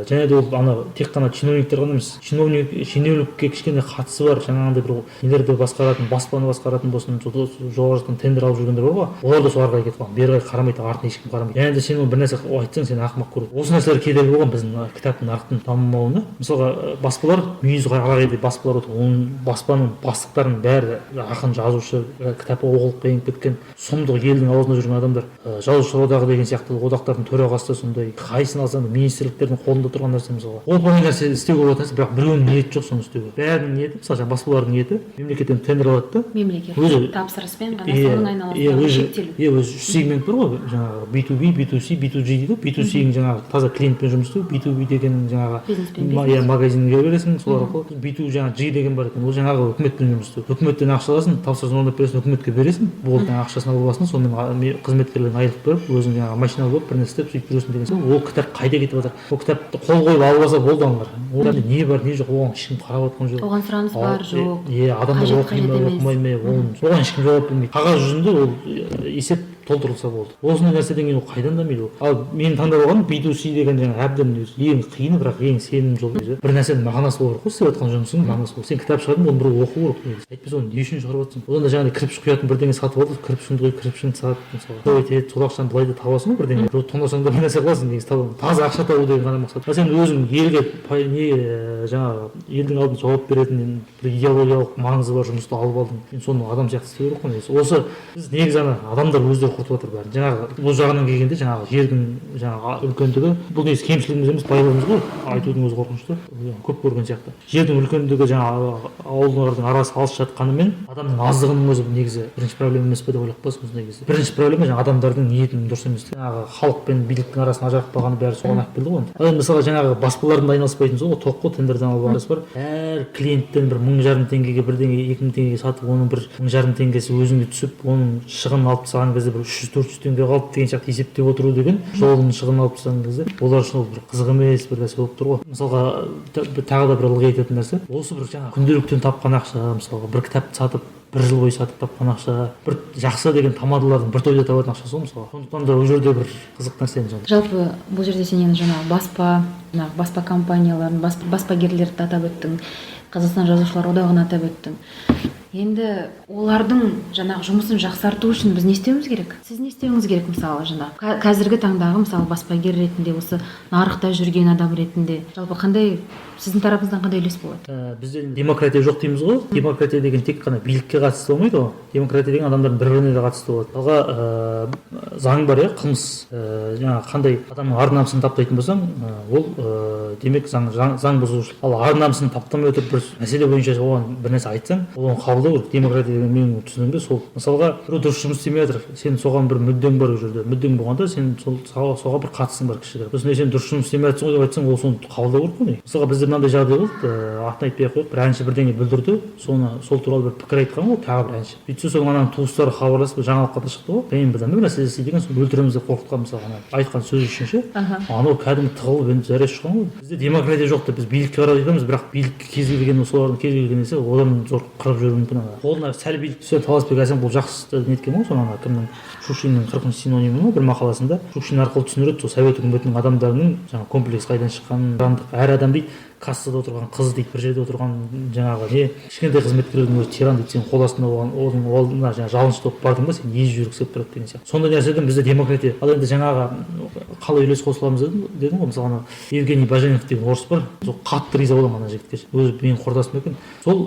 және де ол ана тек қана чиновниктер ғана емес, чиновник, шенеунікке кішкене қатысы бар жаңағындай бір нелерді басқаратын, баспаны басқаратын болсын, жоғары жақтан тендер алып жүргендер бар ғой, олар да сол ары қарай кетіп қалған, бері қарай қарамайды, артына ешкім қарамайды. Және де сен оны бір нәрсе айтсаң, сені ақымақ көреді. Осы нәрселер кедергі болған біздің кітап нарықтың дамымауына. Мысалға, баспалар, мүйіз қарағайдай баспалар отыр. Оның баспаның бастықтарының бәрі ақын, жазушы, кітап оқулыққа еніп кеткен сұмдық елдің аузында жүрген адамдар. Жазушылар одағы деген сияқты одақтардың төрағасы да сондай. Қайсысын алсаң да, министрліктердің қолында тұрған нәрсе. Мысалға, оп оңай нәрсе, істеуге болатын нәрсе, бірақ біреуінің ниеті жоқ соны істеуге. Бәрінің ниеті, мысалы, жаңағы баспалардың ниеті мемлекеттен тендер алады да, мемлекет өзі тапсырыспен ғана, соның айналасында өзі шектелу. Иә, өзі үш сегмент бар ғой жаңағы: B2B, B2C, B2G дейді ғой. B2C жаңағы таза клиентпен жұмыс істеу, B2B дегенің жаңағы бизнеспен иә, магазинге бересің сол арқылы. B2 жаңағы G деген бар екен, ол жаңағы үкіметпен жұмыс істеу. Үкіметтен ақша аласың, тапсырысын орындап бересің, үкіметке бересің, болды, жаңағы ақшасын алып аласың, сонымен қызметкерлеріне айлық беріп, өзің жаңағы машина алып алып, бір нәрсе істеп, сөйтіп жүресің деген сияқты. Ол кітап қайда кетіп жатыр? Ол кітапты қол қойып алып алса болды аналар. Ол не бар, не жоқ, оған ешкім қарап жатқан жоқ. Оған сұраныс бар, жоқ, иә, адамдар қажет, оқи ма, қажет емес. оқымай ма, оған ешкім жауап бермейді. Қағаз жүзінде ол есеп толтырылса болды. Осындай нәрседен кейін ол қайдан дамиды ол? Ал менің таңдап алғаным B2C деген жаңағы әбден өзі ең қиыны, бірақ ең сенімді жол негізі. Бір нәрсенің мағынасы болу керек қой, істеп жатқан жұмысыңның мағынасы болу. Сен кітап шығардың, оны біреу оқу керек негізі, әйтпесе оны не үшін шығарып жатрсың? Одан да жаңағыдай кірпіш құятын бірдеңе сатып алып, кірпішіңді құйып, кірпішіңді сат мысалға, той етеді, сол ақшаны былай да табасың ғой, бірдеңе біреу тонасаң да, бір нәрсе қыласың негізі. Таза ақша табу деген ғана мақсат. Ал сен өзің елге не, жаңағы елдің алдында жауап беретін бір идеологиялық маңызы бар жұмысты алып алдың, енді соны адам сияқты істеу керек қой негізі. Осы біз негізі ана адамдар өздері құртып жатыр бәрін. Жаңағы бұл жағынан келгенде, жаңағы жердің жаңағы үлкендігі, бұл негізі кемшілігіміз емес, байлығымыз ғой, айтудың өзі қорқынышты, көп көрген сияқты. Жердің үлкендігі, жаңағы ауылдардың арасы алыс жатқанымен, адамның аздығының өзі негізі бірінші проблема емес пе деп ойлап қаласың осындай кезде. Бірінші проблема жаңағы адамдардың ниетінің дұрыс емес, жаңағы халық пен биліктің арасын ажыратпағаны, бәрі соған алып келді ғой енді. Ал енді мысалға жаңағы баспалардың да айналыспайтын сол ғой, тоқ қой, тендерден алып арасы бар. Әр клиенттен бір 1500 теңгеге, бірдеңе, 2000 теңгеге сатып, оның бір 1500 теңгесі өзіңе түсіп, оның шығынын алып тастаған кезде бір 300-400 теңге қалды деген сияқты есептеп отыру деген, жолының шығынын алып тастаған кезде олар үшін ол бір қызық емес бір нәрсе болып тұр ғой. Мысалға, тағы да бір ылғи айтатын нәрсе осы: бір жаңағы күнделіктен тапқан ақша, мысалға, бір кітапты сатып, бір жыл бойы сатып тапқан ақша, бір жақсы деген тамадалардың бір тойда табатын ақшасы ғой мысалға. Сондықтан да ол жерде бір қызық нәрсе енді сонда. Жалпы бұл жерде сен енді жаңағы баспа, жаңағы баспа компанияларын, баспагерлерді атап өттің, Қазақстан Жазушылар одағын атап өттің. Енді олардың жаңағы жұмысын жақсарту үшін біз не істеуіміз керек, сіз не істеуіңіз керек? Мысалы, жаңағы қазіргі таңдағы, мысалы, баспагер ретінде, осы нарықта жүрген адам ретінде, жалпы қандай, сіздің тарапыңыздан қандай үлес болады? Бізде демократия жоқ дейміз ғой. Демократия деген тек қана билікке қатысты болмайды ғой, демократия деген адамдардың бір біріне де қатысты болады. Мысалға, заң бар, иә, қылмыс, жаңағы қандай адамның ар намысын таптайтын болсаң, ол демек заң бұзушылық. Ал ар намысын таптамай отырып бір мәселе бойынша оған бір нәрсе айтсаң, ол оны қабылдау керек. Демократия деген менің түсінігімде сол. Мысалға, біреу дұрыс жұмыс істемей жатыр, сен соған бір мүддең бар. Ол жерде мүддең болғанда, сен сол соған бір қатысың бар кішігірім. Сосын сен дұрыс жұмыс істемей жатрсың ғой деп айтсаң, ол соны қабылдау керек қой. Мысалға, бізде мынандай жағдай болды, атын айтпай ақ қояйық, бір әнші бірдеңе бүлдірді, соны сол туралы бір пікір айтқан ғой тағы бір әнші. Сөйтсе, соның ананың туыстары хабарласып, жаңалыққа да шықты ғой, ТНВ-дан ба, бір нәрсе жасайды екен, соны өлтіреміз деп қорқытқан мысалға, ана айтқан сөзі үшін ше. Анау кәдімгі тығылып, енді зәресі ұшқан ғой. Бізде демократия жоқ деп біз билікке қарап айтамыз, бірақ билікке кез келген, солардың кез келген нәрсе одан зор қырып жіберуі мүмкін. Ана қолына сәл билік түссе. Таласбек Әсемқұл жақсы неткен ғой соны, ана кімнің, Шукшиннің «Қырқыншы синонимі» ма, бір мақаласында Шукшин арқылы түсіндіреді сол совет үкіметінің адамдарының жаңағы комплекс қайдан шыққанын. Әр адам дейді. Кассада отырған қыз дейді, бір жерде отырған жаңағы не, кішкентай қызметкерлердің өзі тиран дейді. Сен қол астында болған, оның алдына жаңағы жалынышты болып бардың ба, сені езіп жібергісі келіп тұрады деген сияқты. Сондай нәрседен бізде демократия. Ал енді жаңағы қалай үлес қоса аламыз дедің ғой. Мысалы, ана Евгений Баженов деген орыс бар, сол қатты риза боламын ана жігітке, өзі менің құрдасым екен. Сол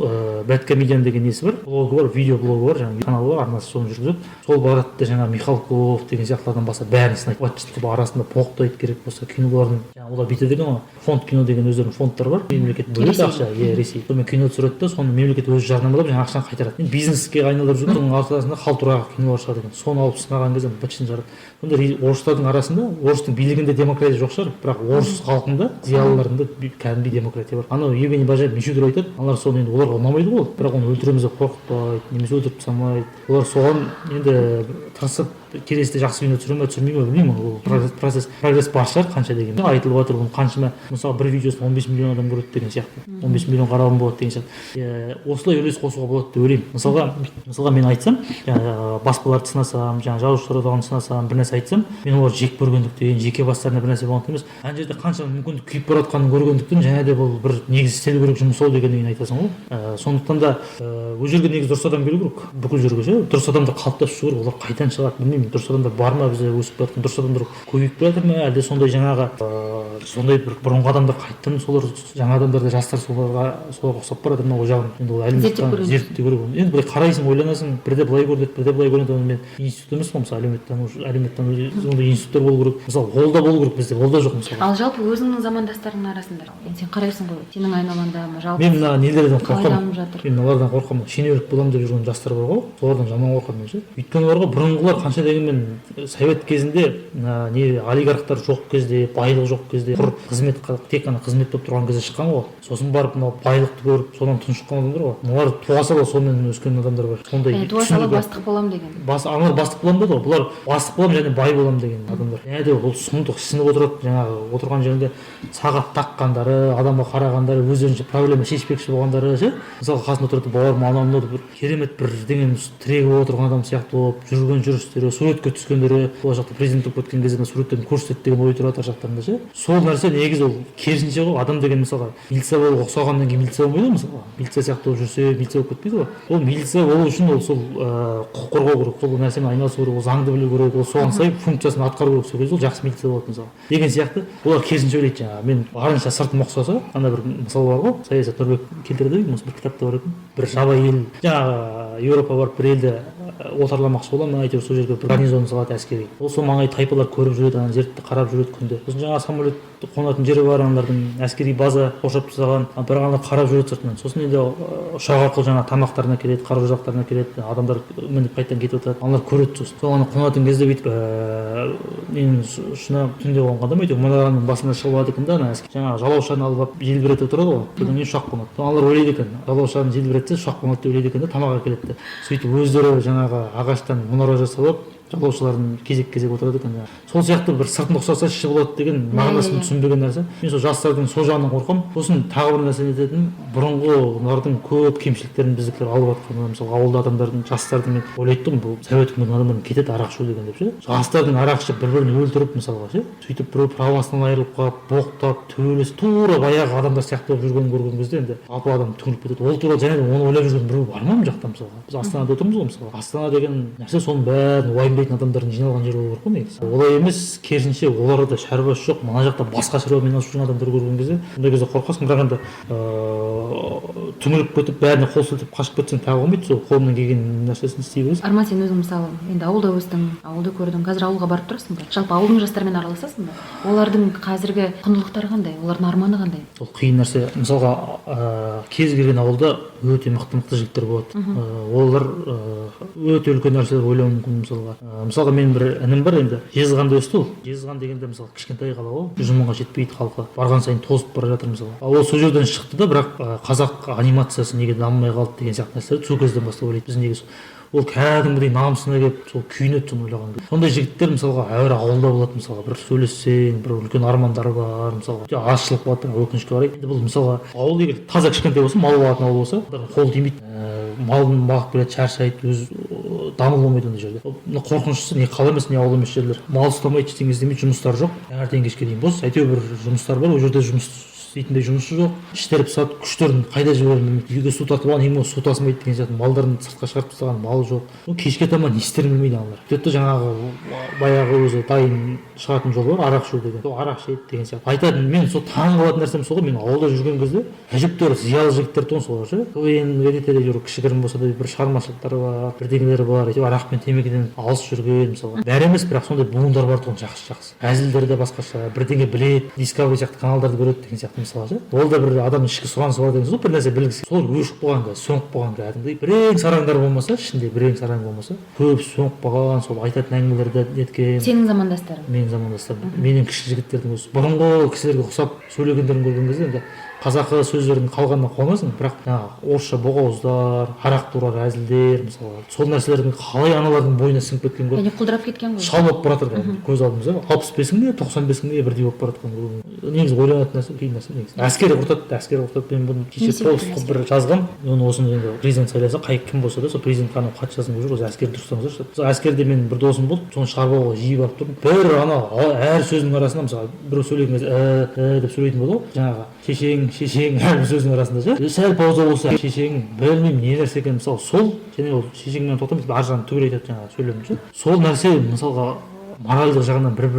BadComedian деген несі бар, блогы бар, видео блогы бар, жаңағы каналы бар, арнасы, соны жүргізеді. Сол барады да, жаңағы Михалков деген сияқтылардан бастап бәрін сынайды, қып арасында боқтайды керек болса. Киноларын жаңағы олар бүйтеді екен ғой, фонд кино деген өздерінің фондтары бар, мемлекет бөледі ақша, иә, Ресей. Сонымен кино түсіреді да, соны мемлекет өзі жарнамалап, жаңағы ақшаны қайтарады. Енді бизнеске айналдырып жүр. Соның арасында халтура кинолар шығады екен, соны алып сынаған кезде бытшытын шығарады. Сонда орыстардың арасында, орыстың билігінде демократия жоқ шығар, бірақ орыс халқында, зиялыларында кәдімгідей демократия бар. Анау Евгений Баженов неше түрлі айтады, аналар соны, енді оларға ұнамайды ғой ол, бірақ оны өлтіреміз деп қорқытпайды немесе өлтіріп тастамайды. Олар соған енді тырысып, келесіде жақсы кино түсіре ме, түсірмей ме, білмеймін. Ол процесс, прогресс бар шығар, қанша дегенмен айтылып жатыр оның қаншама. Мысалы, бір видеосын 15 миллион адам көреді деген сияқты, 15 миллион қаралым болады деген сияқты. Осылай үлес қосуға болады деп ойлаймын. Мысалға, мен айтсам, жаңағы баспаларды сынасам, жаңағы жазушылар одағын сынасам, бір нәрсе айтсам, мен оларды жек көргендіктен, жеке бастарына бір нәрсе болғандықтан емес, ана жерде қанша мүмкіндік күйіп бара жатқанын көргендіктен және де бұл бір негізі істелу керек жұмыс ау дегеннен кейін айтасың ғой. Сондықтан да ол жерге негізі дұрыс адам келу керек, бүкіл жерге ше дұрыс адамдар қалыптасып шығу керек. Олар қайдан шығады, білмеймін. Дұрыс адамдар бар ма бізде? Өсіп келе жатқан дұрыс адамдар көбейіп келе жатыр ма, әлде сондай жаңағы сондай бір бұрынғы адамдар қайтадан солар, жаңа адамдар да, жастар соларға ұқсап бара жатыр ма, ол жағын енді ол Зерттеп көру. Зерттеу керек оны. Енді былай қарайсың, ойланасың, бірде былай көрінеді, бірде былай көрінеді. Оны мен институт емес қой, мысалы, әлеуметтану, ондай институттар болу керек. Мысалы, ол да болу керек, бізде ол да жоқ, мысалы. Ал жалпы өзіңнің замандастарыңның арасында, енді сен қарайсың ғой, сенің айналаңда жалпы Мен мына нелерден қалай қорқамын. дамып жатыр? Мен мыналардан қорқамын, шенеунік боламын деп жүрген жастар бар ғой, солардан жаман қорқамын мен ше. Өйткені бар ғой, бұрынғылар қанша дегенмен совет кезінде мына не, олигархтар жоқ кезде, байлық жоқ кезде, құр қызмет, тек қана қызмет болып тұрған кезде шыққан ғой. Сосын барып мынау байлықты көріп, содан тұншыққан адамдар ғой. Мыналар туа сала сонымен өскен адамдар бар сондай. Туа сала түсінігі бар. Бастық боламын деген. Бас, аналар бастық боламын деді ғой, бұлар бастық боламын және бай боламын деген адамдар. Және де ол сұмдық, ісініп отырады жаңағы отырған жерінде, сағат таққандары, адамға қарағандары, өздерінше проблема шешпекші болғандары ше. Мысалы, қасында отырады, бауырым, анау мынау деп, бір керемет бірдеңенің тірегі болып отырған адам сияқты болып жүрген жүрістері, суретке түскендері, болашақта президент болып кеткен кезде мына суреттерін көрсетеді деген ой тұрады ар жақтарында ше. Сол нәрсе негізі ол керісінше ғой. Адам деген, мысалға, милиция болуға ұқсағаннан кейін милиция болмайды ғой. Мысалға, милиция сияқты болып жүрсе, милиция болып кетпейді ғой. Ол милиция болу үшін ол сол құқық қорғау керек, сол нәрсемен айналысу керек, ол заңды білу керек, ол соған сай функциясын атқару керек. Сол кезде ол жақсы милиция болады, мысалы, деген сияқты. Олар керісінше ойлайды, жаңағы мен барынша сыртым ұқсаса. Ана бір мысал бар ғой, Саясат Нұрбек келтіреді, осы бір кітапта бар екен. Бір жабайы ел, жаңағы Еуропа барып, бір елді отарламақшы бола ма, әйтеуір сол жерге бір гарнизон салады әскери. Ол сол маңай тайпалар көріп жүреді, ана жерді қарап жүреді күнде. Сосын жаңағы самолет қонатын жері бар аналардың, әскери база қоршап тастаған, бірақ аналар қарап жүреді сыртынан. Сосын енді ұшақ арқылы жаңағы тамақтарын әкеледі, қару жарақтарын әкеледі, адамдар мініп қайтадан кетіп жатады, аналар көреді. Сосын сол ана қонатын кезде бүйтіп ненің ұшына түнде қонғанда ма, әйтеуір мұнараның басына шығып алады екен да, ана жаңағы жалаушаны алып алып желбіретіп отырады ғой. Содан кейін ұшақ қонады. Аналар ойлайды екен, жалаушаны желбіретсе, ұшақ қонады деп ойлайды екен да, тамақ әкеледі деп. Сөйтіп өздері жаңағы ағаштан мұнара жасап алып, жолаушылардың кезек кезек отырады екен жаңағы. Сол сияқты бір сыртын ұқсаса, іші болады деген мағынасын түсінбеген нәрсе. Мен сол жастардың сол жағынан қорқамын. Сосын тағы бір нәрсе айтатыным, бұрынғылардың көп кемшіліктерін біздікілер алып жатқан. Мысалы, ауылда адамдардың, жастардың, мен ойлайтын тұғым, бұл совет үкіметінің адамдары кетеді арақ ішу деген деп ше. Жастардың арақ ішіп, бір бірін өлтіріп, мысалға ше, сөйтіп біреу правасынан айырылып қалып, боқтап, төбелесіп, тура баяғы адамдар сияқты болып жүргенін көрген кезде енді жалпы адам түңіліп кетеді ол туралы. Және де оны ойлап жүрген біреу бар ма мына жақта? Мысалға, біз Астанада отырмыз ғой. Мысалға, Астана деген нәрсе соның бәрін уайымдайтын адамдардың жиналған жері болу керек қой негізі. Олай емес, керісінше, оларда шаруасы жоқ, мына жақта басқа шаруамен айналысып жүрген адамдар көрген кезде, ондай кезде қорқасың. Бірақ енді түңіліп кетіп, бәріне қол сілтеп қашып кетсең, тағы болмайды. Сол қолыңнан келген нәрсесін істей бересің. Арман, сен өзің, мысалы, енді ауылда өстің, ауылды көрдің. Қазір ауылға барып тұрасың ба? Жалпы ауылдың жастарымен араласасың ба? Олардың қазіргі құндылықтары қандай, олардың арманы қандай? Ол қиын нәрсе. Мысалға, кез келген ауылда өте мықты мықты жігіттер болады. Олар өте үлкен нәрселер ойлауы мүмкін. Мысалға, менің бір інім бар, енді Жезқазғанда өсті ол. Жезқазған дегенде, мысалы, кішкентай қала ғой, 100 мыңға жетпейді халқы, барған сайын тозып бара жатыр, мысалы. Ал ол сол жерден шықты да, бірақ қазақ анимациясы неге дамымай қалды деген сияқты нәрселерді сол кезден бастап ойлайды. Біз неге ол кәдімгідей намысына келіп, сол күйінеді соны ойлаған кезде. Сондай жігіттер, мысалға, әр ауылда болады. Мысалға, бір сөйлессең, бір үлкен армандары бар. Мысалға, өте азшылық болады, бірақ өкінішке қарай. Енді бұл, мысалға, ауыл егер таза кішкентай болса, мал бағатын ауыл болса, қол тимейді, малын бағып келеді, шаршайды өзі, дамыл болмайды ондай жерде. Мына қорқыныштысы не қала емес, не ауыл емес жерлер, мал ұстамайды, ештеңе істемейді, жұмыстары жоқ, таңертең кешке дейін бос, әйтеуір бір жұмыстары бар, ол жерде жұмыс. Істейтіндей жұмысы жоқ, іштері пысады, күштерін қайда жіберерін білмейді. Үйге су тартып алған, ең болмаса су тасымайды деген сияқты. Малдарын сыртқа шығарып тастаған, мал жоқ. Ну, кешке таман не істерін білмейді аналар. Сөйтеді де, жаңағы баяғы өзі дайын шығатын жол бар, арақ ішу деген, сол арақ ішеді деген сияқты айтады. Мен сол таң қалатын нәрсем сол ғой. Мен ауылда жүрген кезде әжептәуір зиялы жігіттер тұғын солар ше, КВН газетте жүр, кішігірім болса да бір шығармашылықтары бар, бірдеңелері бар, әйтеуір арақ пен темекіден алыс жүрген. Мысалға, бәрі емес, бірақ сондай буындар бар тұғын. Жақсы, жақсы әзілдері де басқаша, бірдеңе біледі, Дискавери сияқты каналдарды көреді деген сияқты. Мысалға ше, ол да бір адамның ішкі сұранысы бар деген сөз ғой, бір нәрсе білгісі. Солар өшіп қалған қазір, сөніп қалған кәдімгідей. Бірең сараңдар болмаса, ішінде бірең сараң болмаса, көбісі сөніп қалған. Сол айтатын әңгімелері неткен. Сенің замандастарың? Менің замандастарым, менен кіші жігіттердің өзі бұрынғы кісілерге ұқсап сөйлегендерін көрген кезде, енді қазақы сөздердің қалғанына қуанасың, бірақ жаңағы орысша боқауыздар, арақ туралы әзілдер, мысалға, сол нәрселердің қалай аналардың бойына сіңіп кеткенін көріп Және құлдырап кеткен ғой. Шал болып бара жатыр кәдімгі көз алдымызда. 65 мың не, 95 мың не, бірдей болып бара жатқан. Негізі ойланатын нәрсе, қиын нәрсе негізі. Әскер құртады, әскер құртады. Мен бұны кеше Не себептен? Пост қылып бір жазғам оны. Осыны енді президент сайласа, қай кім болса да, сол президентке анау хат жазғым келіп жүр. Осы әскерді дұрыстаңыздаршы. Сол әскерде менің бір досым болды, соны шығарып алуға жиі барып тұрдым. Бір ана әр сөзінің арасында, мысалы, біреу сөйлеген кезде «і, і» деп сөйлейтін болды ғой. Жаңағы «шешең, шешең» әрбір сөздің арасында ше, сәл пауза болса, «шешең», білмеймін не нәрсе екенін. Мысалы, сол және ол «шешеңмен» тоқтамайды, ар жағын түгел айтады жаңағы сөйлемді ше. Сол нәрсе, мысалға, моральдық жағынан бір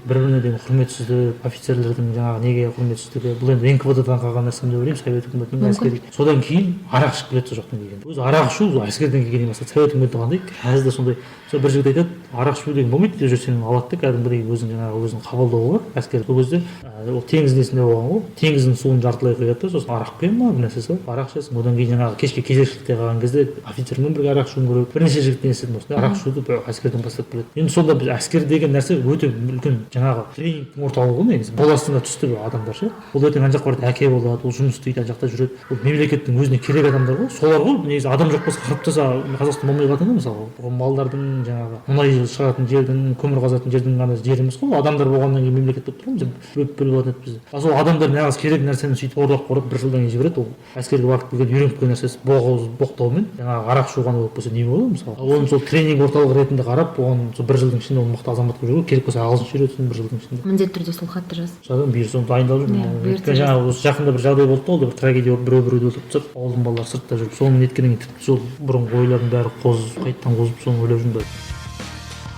біріне деген құрметсіздік, офицерлердің жаңағы неге құрметсіздігі, бұл енді НКВД дан қалған нәрсе деп ойлаймын, совет үкіметінің әскери. Содан кейін арақ ішіп келеді сол жақтан келгенде. Өзі арақ ішу әскерден келгеннен бастады, совет үкіметі қандай, қазір де сондай. Сол бір жігіт айтады: «Арақ ішу деген болмайды деп жүрсең, алады да кәдімгідей өзінің жаңағы өзінің қабылдауы бар әскер». Сол кезде ол теңіз несінде болған ғой, теңіздің суын жартылай құяды да, сосын арақ құя ма, бір нәрсе салып арақ ішесің. Одан кейін жаңағы кешке кезекшілікте қалған кезде офицермен бірге арақ ішуің керек. Бірнеше жігіттен естідім, осындай арақ ішуді бір әскерден бастап келеді. Енді сонда біз әскер деген нәрсе өте үлкен жаңағы тренингтің орталығы ғой негізі. Қол астында түсті бір адамдар ше. Ол ертең ана жаққа барады, әке болады, ол жұмыс істейді, ана жақта жүреді. Ол мемлекеттің өзіне керек адамдар ғой, солар ғой негізі. Адам жоқ болса, қырып тастаса, Қазақстан болмай қалатын ғой. Мысалы, ол малдардың, жаңағы мұнай шығаратын жердің, көмір қазатын жердің ғана жері емес қой. Ол адамдар болғаннан кейін мемлекет болып тұр ғой. Біз бөліп бөліп алатын еді бізді. Ал сол адамдар нағыз керек нәрсені сөйтіп қорлап қорлап бір жылдан кейін жібереді. Ол әскерге барып келген, үйреніп келген нәрсесі боғауыз боқтаумен жаңағы арақ ішу ғана болып қалса, не болады? Мысалы, оны сол тренинг орталығы ретінде қарап, оған сол бір жылдың ішінде оны мықты азамат қылып жіберу керек болса, ағылшынша үйретсін бір жылдың ішінде. Міндетті түрде сол хатты жаз. Жазамын, бұйырса, оны дайындалып жүрмін. Иә, бұйыртса. Өйткені жаңағы осы жақында бір жағдай болды да, ол да бір трагедия болып, біреу біреуді өлтіріп тастады, ауылдың балалары сыртта жүріп. Соны неткеннен кейін тіпті сол бұрынғы ойлардың бәрі қозып, қайтадан қозып, соны ойлап жүрмін бәрі.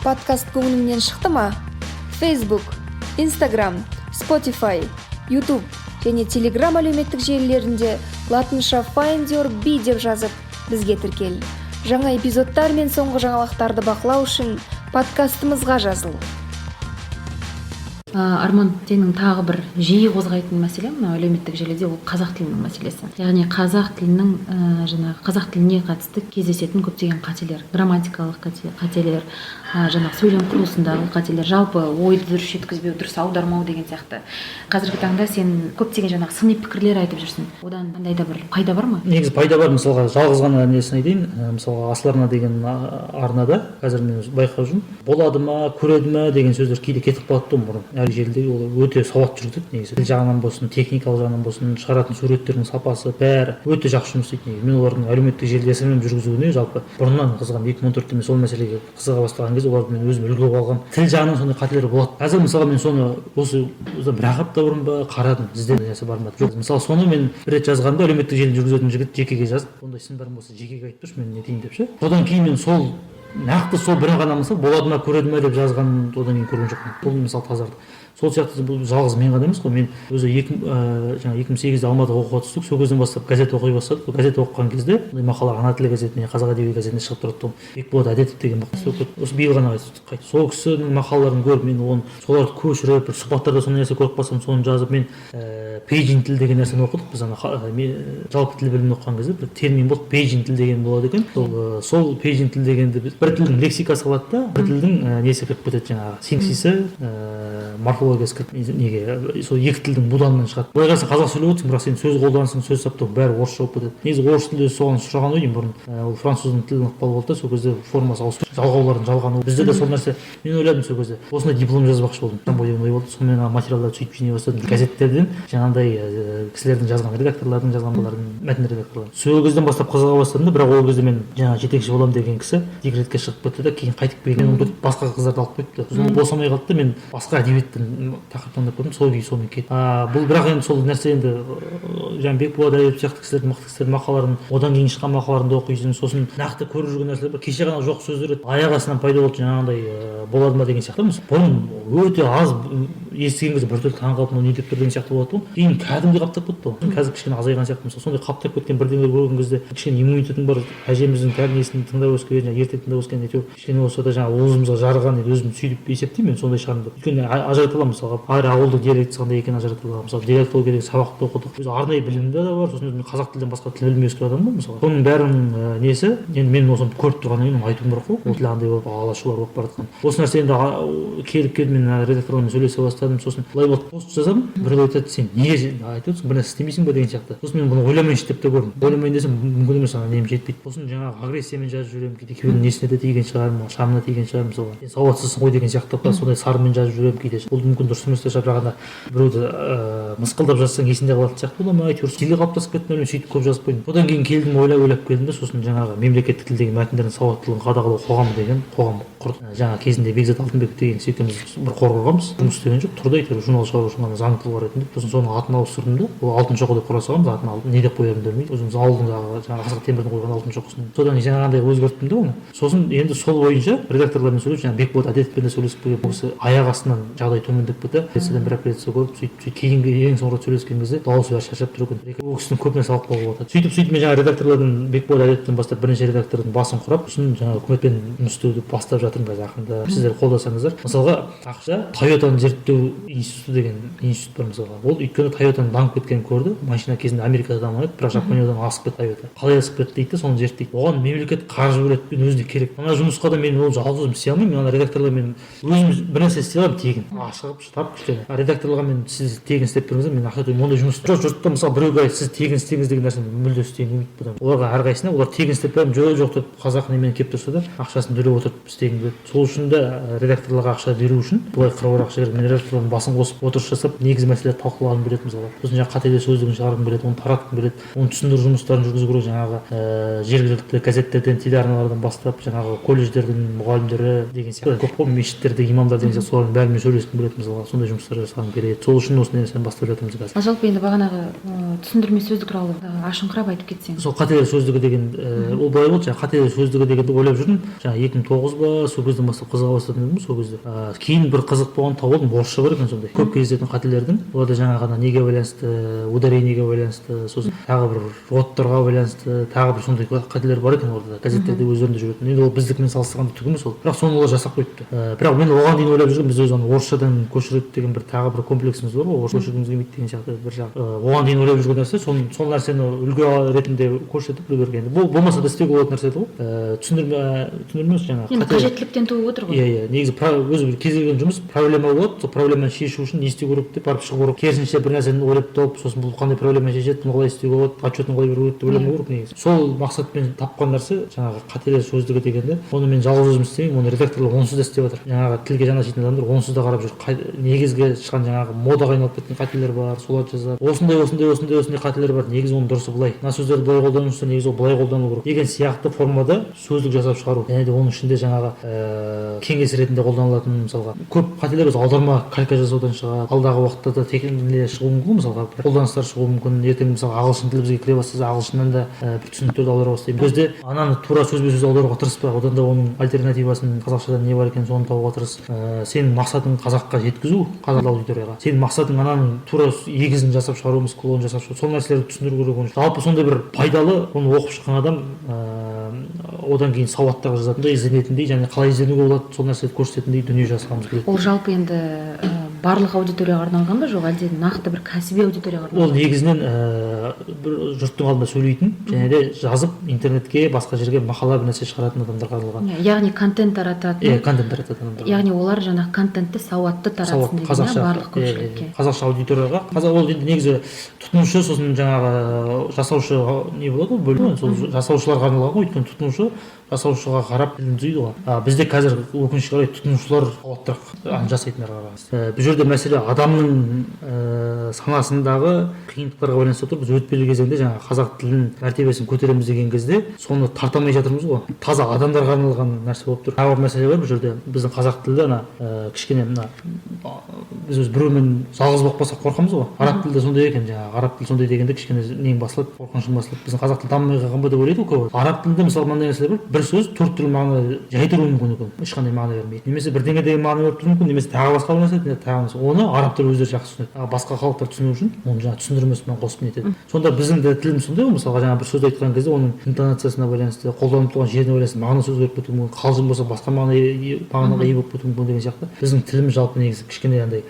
Подкаст көңіліңнен шықты ма? Facebook, Instagram, Spotify, YouTube және Telegram әлеуметтік желілерінде латынша «Find Your Bee» деп жазып, бізге тіркел. Жаңа эпизодтар мен соңғы жаңалықтарды бақылау үшін подкастымызға жазыл. Арман, сенің тағы бір жиі қозғайтын мәселең мынау әлеуметтік желіде, ол қазақ тілінің мәселесі. Яғни қазақ тілінің жаңағы қазақ тіліне қатысты кездесетін көптеген қателер, грамматикалық қателер, жаңағы сөйлем құрылысындағы қателер, жалпы ойды дұрыс жеткізбеу, дұрыс аудармау деген сияқты. Қазіргі таңда сен көптеген жаңағы сыни пікірлер айтып жүрсің. Одан қандай да бір пайда бар ма? Негізі пайда бар. Мысалға, жалғыз ғана несін айтайын, мысалға, «Асыл арна» деген арнада қазір мен байқап жүрмін, «болады ма», «көреді ма» деген сөздер кейде кетіп қалады да. Бұрын әр желіде ол өте сауатты жүргізеді негізі, тіл жағынан болсын, техникалық жағынан болсын, шығаратын суреттердің сапасы, бәрі өте жақсы жұмыс істейді негізі. Мен олардың әлеуметтік желіде СММ жүргізуіне жалпы бұрыннан қызығамын. 2014-те мен сол мәселеге қызыға бастаған кезде оларды мен өзім үлгі қылып алғанмын. Тіл жағынан сондай қателер болады. Қазір, мысалға, мен соны осы бір ақ апта бұрын ба қарадым, іздедім, нәрсе бар ма, жоқ. Мысалы, соны мен бір рет жазғанда, әлеуметтік желіні жүргізетін жігіт жекеге жазды: «Ондай сын бар болса, жекеге айтып тұршы, мен не етейін», — деп ше. Содан кейін мен сол нақты сол бір ғана мысал, «болады ма», «көреді ма» деп жазған, одан кейін көрген жоқпын. Бұл мысал тазарды. Сол сияқты бұл жалғыз мен ғана емес қой. Мен өзі жаңағы 2008-де Алматыға оқуға түстік, сол кезден бастап газет оқи бастадық. Газет оқыған кезде ондай мақалалар «Ана тілі» газетіне, «Қазақ әдеби» газетіне шығып тұрады тұғын. Бекболат Әдетов деген осы биыл ғана қайтты. Сол кісінің мақалаларын көріп, мен оны, соларды көшіріп, бір сұхбаттарда сондай нәрсе көріп қалсам, соны жазып. Мен пейджинг тіл деген нәрсені оқыдық біз ана жалпы тіл білімін оқыған кезде бір термин болды, пейджинг тіл деген болады екен. Сол пейджинг тіл дегенді біз бір тілдің лексикасы қалады да, бір тілдің несі кіріп кетеді, жаңағы синтаксисі, морфологиясы кіріп, неге, сол екі тілдің буданынан шығады. Былай қарасаң, қазақ сөйлеп отырсың, бірақ сен сөз қолданысың, сөз саптауың бәрі орысша болып кетеді. Негізі орыс тілі соған ұшыраған ғой деймін бұрын. Ол француздың тілінің ықпалы болды да, сол кезде формасы ауысып, жалғаулардың жалғануы. Бізде де сол нәрсе. Мен ойладым, сол кезде осындай диплом жазбақшы болдым деген ой болды. Сонымен ана материалдарды сөйтіп жинай бастадым газеттерден, жаңағындай кісілердің жазған, редакторлардың жазған, балалардың, мәтін редакторлардың. Сол кезден бастап қызыға бастадым да. Бірақ ол кезде мен жаңағы жетекші боламын деген кісі декретке шығып кетті да, кейін қайтып келген, ұмытып, басқа қыздарды алып қойыпты. Сосын ол босамай қалды да, мен басқа әдебиеттен Тақырып таңдап көрдім, сол күйі сонымен кетті. Бұл бірақ енді сол нәрсе енді жаңағы Бекболат Әдетов сияқты кісілердің, мықты кісілердің мақалаларын, одан кейін шыққан мақалаларын да оқисың. Сосын нақты көріп жүрген нәрселер бар. Кеше ғана жоқ сөздер аяқ астынан пайда болды, жаңағындай болады ма деген сияқты. Мысалы, бұрын өте аз естіген кезде біртүрлі таңқалып, мынау не деп тұр деген сияқты болады ғой. Кейін кәдімгідей қаптап кетті ғой. Қазір кішкене азайған сияқты. Мысалы, сондай қаптап кеткен бірдеңелер көрген кезде кішкене иммунитетің бар, әжеміздің тәрбиесін тыңдап өскен, жаңағы ертек тыңдап өскен, әйтеуір кішкене болса да жаңағы уызымызға жарыған, енді өзім сөйтіп есептеймін мен, сондай шығармын деп. Өйткені ажырата аламын, мысалға, әр ауылдың диалектісі қандай екенін ажырата аламын. Мысалы, диалектология деген сабақты оқыдық, өзі арнайы білімі де бар. Сосын өзім қазақ тілден басқа тіл білмей өскен адаммын ғой. Мысалға, соның бәрінің несі енді мен осыны көріп тұрғаннан кейін айтуым керек қой, ол тіл андай болып алашұлар болып бара жатқан. Осы нәрсе енді келіп келіп мен редакторлармен сөйлесе бастадым. Сосын былай болды: пост жазамын, біреу айтады: «Сен неге айтып отырсың, бір нәрсе істемейсің ба?» деген сияқты. Сосын мен бұны ойламайыншы деп те көрдім. Ойламайын десем, мүмкін емес, ана нем жетпейді. Сосын жаңағы агрессиямен жазып жіберемін кейде, кейбіреудің несіне де тиген шығармын, шамына тиген шығармын. Мысалға, «сен сауатсызсың ғой» деген сияқты, сондай сарынмен жазып жіберемін кейде. Бұл мүмкін дұрыс емес те шығар, бірақ ана біреуді мысқылдап жазсаң, есінде қалатын сияқты бола ма, әйтеуір стилі қалыптасып кетті ме, сөйтіп көп жазып қойдым. Одан кейін келдім, ойлап ойлап келдім де, сосын жаңағы мемлекеттік тілдегі мәтіндердің сауаттылығын қадағалау қоғамы деген қоғам құрдық. Жаңа кезінде Бекзат Алтынбеков деген кісі екеуміз бір қор құрғанбыз, жұмыс істеген жоқ, тұрды әйтеуір, журнал шығару үшін ғана заңды тұлға ретінде. Сосын соның атын ауыстырдым да, ол «Алтын шоқы» деп құра салғанбыз атын, не деп қоярымды білмей, өзіміз ауылдың жаңағы Ақсақ Темірдің қойған алтын шоқысын. Содан кейін жаңағындай өзгерттім да оны. Сосын енді сол бойынша редакторлармен сөйлесіп, жаңағы Бекболат Әдетовпен де сөйлесіп келген. Ол кісі аяқ астынан жағдай төмендеп кетті, бір операция көріп, сөйтіп сөйтіп кейінгі ең соңғы рет сөйлескен кезде дауысы бәрі шаршап тұр екен. Ол кісінің көп нәрсе алып қалуға болады. Сөйтіп сөйтіп мен жаңағы редакторлардан, Бекболат Әдетовтен бастап бірнеше редактордың басын құрап, сосын жаңағы үкіметпен жұмыс істеуді бастап жатырмын қазір ақырында. Сіздер қолдасаңыздар. Мысалға, АҚШ-та «Тойотаны зерттеу институты» деген институт бар. Мысалға, ол өйткені Тойотаның дамып кеткенін көрді. Машина кезінде Америкада дамыған еді, бірақ Жапониядан асып кетті Тойота. Қалай асып кетті дейді да, соны зерттейді. Оған мемлекет қаржы бөледі, өзіне керек. Ана жұмысқа да мен ол жалғыз өзім істей алмаймын. Мен ана редакторлармен өзім бір нәрсе істей аламын тегін, ашығып шыдап кішкене. А редакторларға мен «сіз тегін істеп беріңіз», мен ақша төлеймін, ондай жұмыс жоқ. Жұртта, мысалы, біреуге «сіз тегін істеңіз» деген нәрсені мүлде істегім келмейді. Бұдан оларға әрқайсысына, олар «тегін істеп беремін», «жоқ, жоқ» деп қазақ немен келіп тұрса да, ақшасын төлеп отырып істегім келеді. Сол үшін де редакторларға ақша беру үшін былай қыруар ақша керек. Мен редакторлардың басын қосып, отырыс жасап, негізгі мәселелерді талқылағым келеді. Мысалға, сосын жаңағы қателер сөздігін шығарғым келеді, оны таратқым келеді, оның түсіндіру жұмыстарын жүргізу керек. Жаңағы жергілікті газеттерден, телеарналардан бастап, жаңағы колледждердің мұғалімдері деген сияқты көп қой, мешіттердегі имамдар деген сияқты, солардың бәрімен сөйлескім келеді. Мысалға, сондай жұмыстар жасағым келеді. Сол үшін осындай нәрсені бастап жатырмыз қазір. Ал жалпы енді бағанағы түсіндірме сөздік туралы ашыңқырап айтып кетсең. Сол қателер сөздігі деген ол былай болды. Жаңағы қателер сөздігі дегенді ойлап жүрдім, жаңағы 2009 ба, сол кезден бастап қызыға бастадым дедім ғой сол кезде. Кейін бір қызық болған тауып алдым, орысша бар екен сондай көп кездесетін қателердің. Оларда жаңағы ана неге байланысты, ударениеге байланысты, сосын тағы бір родтарға байланысты, тағы бір сондай қателер бар екен оларда, газеттерде өздерінде жүретін. Енді ол біздікімен салыстырғанда түк емес ол, бірақ соны олар жасап қойыпты. Бірақ мен оған дейін ойлап жүргенмін, біз өзі ана орысшадан көшіреді деген бір тағы бір комплексіміз бар ғой, орысша көшіргіміз келмейді деген сияқты бір жақ. Оған дейін ойлап жүрген нәрсе, сол нәрсені үлгі ретінде көрсетіп біреулерге, енді бұл болмаса да істеуге болатын нәрсе еді ғой. Түсіндірме жаңағы Енді қажеттіліктен туып отыр ғой. Иә, негізі өзі бір кез келген жұмыс проблема болады, сол проблеманы шешу үшін не істеу керек деп барып шығу керек. Керісінше, бір нәрсені ойлап тауып, сосын бұл қандай проблеманы шешеді, бұны қалай істеуге болады, отчетін қалай беру керек деп ойламау керек негізі. Сол мақсатпен тапқан нәрсе жаңағы қателер сөздігі дегенде. Оны мен жалғыз өзім істемеймін, оны редакторлар онсыз да істеп жатыр. Жаңағы тілге жаны ашитын адамдар онсыз да қарап жүр. Негізгі шыққан жаңағы модаға айналып кеткен қателер бар, соларды жазады: осындай, осындай, осындай, осындай қателер бар, негізі оның дұрысы былай, мына сөздерді былай қолдану, негізі ол былай қолдану керек деген сияқты формада сөздік жасап шығару. Және де оның ішінде жаңағы кеңес ретінде қолданылатын. Мысалға, көп қателер өзі аударма, калька жасаудан шығады. Алдағы уақытта да не шығуы мүмкін, мысалға, бір қолданыстар шығуы мүмкін. Ертең, мысалға, ағылшын тілі бізге кіре бастаса, ағылшыннан да бір түсініктерді аудара бастаймыз. Бұл жерде ананы тура сөзбе сөз аударуға тырыспа, одан да оның альтернативасын, қазақшадан не бар екенін, соны табуға тырыс. Сенің мақсатың қазаққа жеткізу, қазақ аудиторияға. Сенің мақсатың ананың тура егізін жасап шығару емес, клонын жасап шығару. Сол нәрселерді түсіндіру керек оны. Жалпы сондай бір пайдалы, оны оқып шыққан адам одан кейін сауатты жазатындай, ізденетіндей және қалай ізденуге болады, сол нәрселерді көрсететіндей дүние жасағымыз келеді. Ол жалпы енді барлық аудиторияға арналған ба, жоқ әлде нақты бір кәсіби аудиторияға Ол арналған? негізінен бір жұрттың алдында сөйлейтін және де жазып, интернетке, басқа жерге мақала, бір нәрсе шығаратын адамдарға арналған. Яғни контент тарататын. Иә, контент тарататын адамдарға. Яғни олар жаңағы контентті сауатты таратсын Сауатты деген, қазақша иә, барлық иә, көпшілікке. Иә, қазақша аудиторияға. Қазақ ол енді негізі тұтынушы, сосын жаңағы жасаушы не болады ғой, бөлім ғой, сол жасаушыларға арналған ғой. Өйткені тұтынушы Жасаушыға қарап тілін түзейді ғой. А бізде қазір, өкінішке қарай, тұтынушылар сауаттырақ аны жасайтындарға қарағанда. Бұл жерде мәселе адамның санасындағы қиындықтарға байланысты тұр. Біз өтпелі кезеңде жаңағы қазақ тілінің мәртебесін көтереміз деген кезде соны тарта алмай жатырмыз ғой. Таза адамдарға арналған нәрсе болып тұр. Тағы бір мәселе бар бұл жерде: біздің қазақ тілі ана кішкене мына біз өз біреумен жалғыз болып қалсақ, қорқамыз ғой. Араб тілі де сондай екен. Жаңағы араб тілі сондай дегенде кішкене нең басылады, қорқынышың басылады. Біздің қазақ тілі дамымай қалған ба деп ойлайды ғой көбі. Араб тілінде, мысалы, мынандай нәрселер бар: бір сөз төрт түрлі мағына жай тұруы мүмкін екен, ешқандай мағына бермейді, немесе бірдеңе деген мағына беріп тұруы мүмкін, немесе тағы басқа бір нәрсе, тағы нәрсе. Оны арабтар өздері жақсы түсінеді, ал басқа халықтар түсіну үшін оны жаңағы түсіндірмесімен қосып нетеді. Сонда біздің де тіліміз сондай ғой. Мысалға, жаңағы бір сөз айтқан кезде оның интонациясына байланысты, қолданылып тұрған жеріне байланысты мағынасы өзгеріп кетуі мүмкін, қалжың болса, басқа мағынаға ие болып кетуі мүмкін деген сияқты. Біздің тіліміз жалпы негізі кішкене андай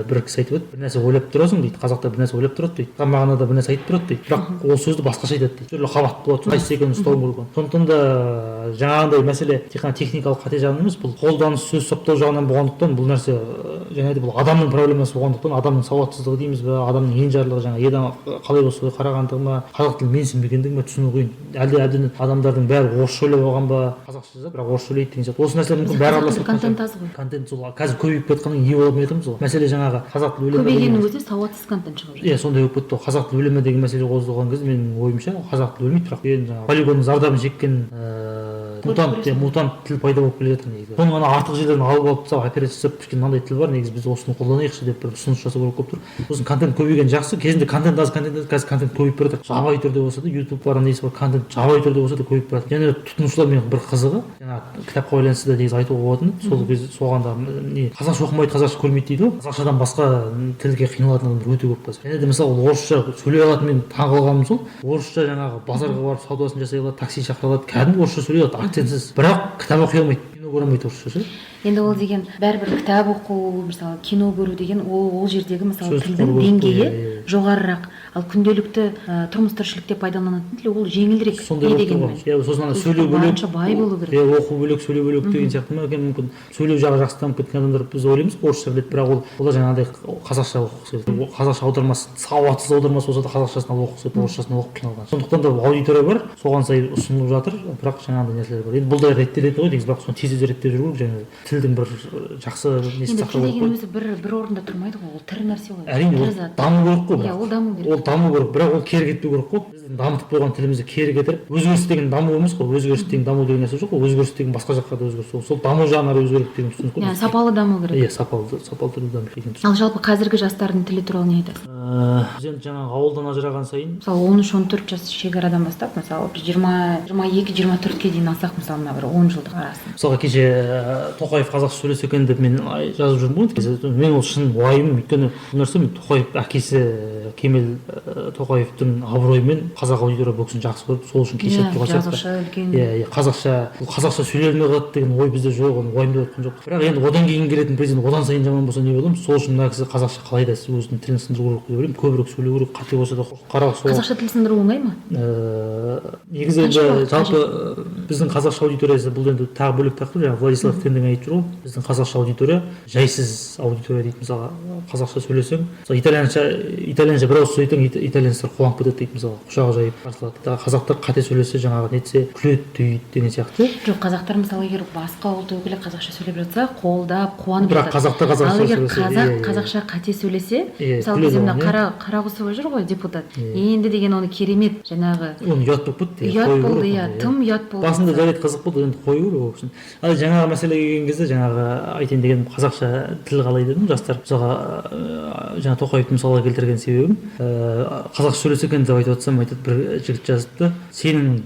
бір кісі айтып еді: бір нәрсе ойлап тұрасың дейді, қазақтар бір нәрсе ойлап тұрады дейді, басқа мағынада бір нәрсе айтып тұрады дейді, бірақ ол сөзді басқаша айтады дейді. Түрлі қабат болады, қайсысы екенін ұстау керек. Сондықтан да жаңағындай мәселе тек қана техникалық қате жағынан емес, бұл қолданыс, сөз саптау жағынан болғандықтан, бұл нәрсе және де бұл адамның проблемасы болғандықтан, адамның сауатсыздығы дейміз бе, адамның енжарлығы, жаңағы едан қалай болса солай қарағандығы ма, қазақ тілін менсінбегендігі ма, түсіну қиын. Әлде әбден адамдардың бәрі орысша ойлап алған ба, қазақша жазады, бірақ орысша сөйлейді деген сияқты. Осы нәрселер мүмкін бәрі араласып. Контент аз ғой. Контент сол қазір көбейіп кеткеннен ие бола алмай жатырмыз ғой. Мәселе жаңағы қазақ тілі өле ме? Көбейгеннің өзінде сауатсыз контент шығып жатыр. Иә, сондай болып кетті ғой. Қазақ тілі өле ме деген мәселе қозғалған кезде, менің ойымша, қазақ тілі өлмейді, бірақ енді жаңағы полигонның зардабын шеккен мутант, иә, мутант тіл пайда болып келе жатыр негізі. Соның ана артық жерлерін алып тастап, операция жасап, кішкене мынандай тіл бар негізі, біз осыны қолданайықшы деп бір ұсыныс жасау керек болып тұр. Сосын контент көбейген жақсы. Кезінде контент аз, контент аз, қазір контент көбейіп бара жатыр. Жабайы түрде болса да, Ютуб бар, несі бар, контент жабайы түрде болса да көбейіп бара жатыр. Және тұтынушылар, мен бір қызығы, жаңағы кітапқа байланысты да негізі айтуға болатын еді сол кезде. Соған да не, қазақша оқымайды, қазақша көрмейді дейді ғой. Қазақшадан басқа тілге қиналатын адамдар өте көп қазір. Және де, мысалы, ол орысша сөйлей алатын, мен таңқалғаным сол, орысша жаңағы базарға барып саудасын жасай алады, такси шақыра алады, кәдімгі орысша сөйлей алады акцентсіз, бірақ кітап оқи алмайды, кино көре алмайды орысша ше. Енді ол деген бәрібір кітап оқу, мысалы, кино көру деген ол жердегі, мысалы, Сөздік тілдің қоры көп қой, деңгейі иә, иә. жоғарырақ, ал күнделікті тұрмыс тіршілікте пайдаланатын тіл ол жеңілірек. Сондай не болып тұр ғой. дегенмен Иә, сосын ана сөздік сөйлеу бөлек. Барынша бай болу керек. Иә, оқу бөлек, сөйлеу бөлек деген сияқты ма екен мүмкін. Сөйлеу жағы жақсы дамып кеткен адамдар, біз ойлаймыз орысша біледі, бірақ олар жаңағыдай қазақша оқығысы келеді. Қазақша аудармасы, сауатсыз аудармасы болса да, қазақшасын алып оқығысы келеді, орысшасын оқып қиналған. Сондықтан да аудитория бар, соған сай ұсынылып жатыр, бірақ жаңағыдай нәрселер бар. Енді бұл да реттеледі ғой негізі, бірақ соны тез тез реттеп жүру керек және тілдің бір жақсы несін Енді сақтау тіл керек деген қой. өзі бір орында тұрмайды ғой, ол тірі нәрсе ғой. Әрине, Тірі ол зат. даму керек қой. Иә, Бірақ ол даму керек. Ол даму керек, бірақ ол кері кетпеу керек қой. Біздің дамытып қойған тілімізді кері кетіріп, өзгеріс деген даму емес қой, өзгеріс деген даму деген нәрсе жоқ қой. Өзгеріс деген басқа жаққа да өзгеріс, сол даму жағына қарай өзгереді деген түсінік қой. Иә, сапалы даму керек. Иә, сапалы түрде даму деген түсінік. Ал жалпы қазіргі жастардың тілі туралы не айтасың? Біз енді жаңағы ауылдан ажыраған сайын Мысалы, 13-14 жас шекарадан бастап, мысалы, бір 20, 22, 24-ке дейін алсақ, мысалы, мына бір 10 жылдық арасын. Мысалға, кеше Тоқаев қазақша сөйлесе екен деп мен жазып жүрмін ғой. Мен ол шын уайымым, өйткені бұл нәрсе мен Тоқаев әкесі Кемел Тоқаевтың абыройымен қазақ аудитория бұл кісіні жақсы көріп, сол үшін кешіріп тұрған сияқты. Жазушы үлкен. Иә, қазақша, бұл қазақша сөйлей алмай қалады деген ой бізде жоқ, оны уайымдап жатқан жоқпыз. Бірақ енді одан кейін келетін президент одан сайын жаман болса, не боламыз? Сол үшін мына кісі қазақша қалай да өзінің тілін сындыру керек деп ойлаймын, көбірек сөйлеу керек, қате болса да қара сол. Қазақша тіл сындыру оңай ма? Негізі Қанша енді уақыт? Жалпы біздің қазақша аудиториясы, бұл енді тағы бөлек тақырып, жаңағы Владислав Тен деген айтып жүр ғой, біздің қазақша аудитория жайсыз аудитория дейді. Мысалға, қазақша сөйлесең, мысалы, итальянша бір ауыз сөз айтсаң, итальянецтер қуанып кетеді дейді, мысалы, құшақ жайып қарсы алады дейді. Қазақтар қате сөйлесе, жаңағы нетсе, күледі дейді деген сияқты. Жоқ, қазақтар, мысалы, егер басқа ұлт өкілі қазақша сөйлеп жатса, қолдап, қуанып Бірақ жатады. қазақтар қазақша Ал егер сөйлесе, қазақ иә, иә. қазақша қате сөйлесе, Иә, мысалы, күледі бізде мына оған, иә. Қарағұсова жүр ғой депутат. Иә. Енді деген оны керемет жаңағы Оны ұят болып кетті, иә, ұят қою болды. керек Иә, оны, иә. тым ұят болды. Басында жарайды, қызық болды, енді қою керек ол кісіні. Ал жаңағы мәселеге келген кезде, жаңағы айтайын дегенім, қазақша тіл қалай дедім, жастар, мысалға, жаңа Тоқаевты мысалға келтірген себебім, қазақша сөйлесе екен деп айтып жатсам, айтады, бір жігіт жазыпты: сенің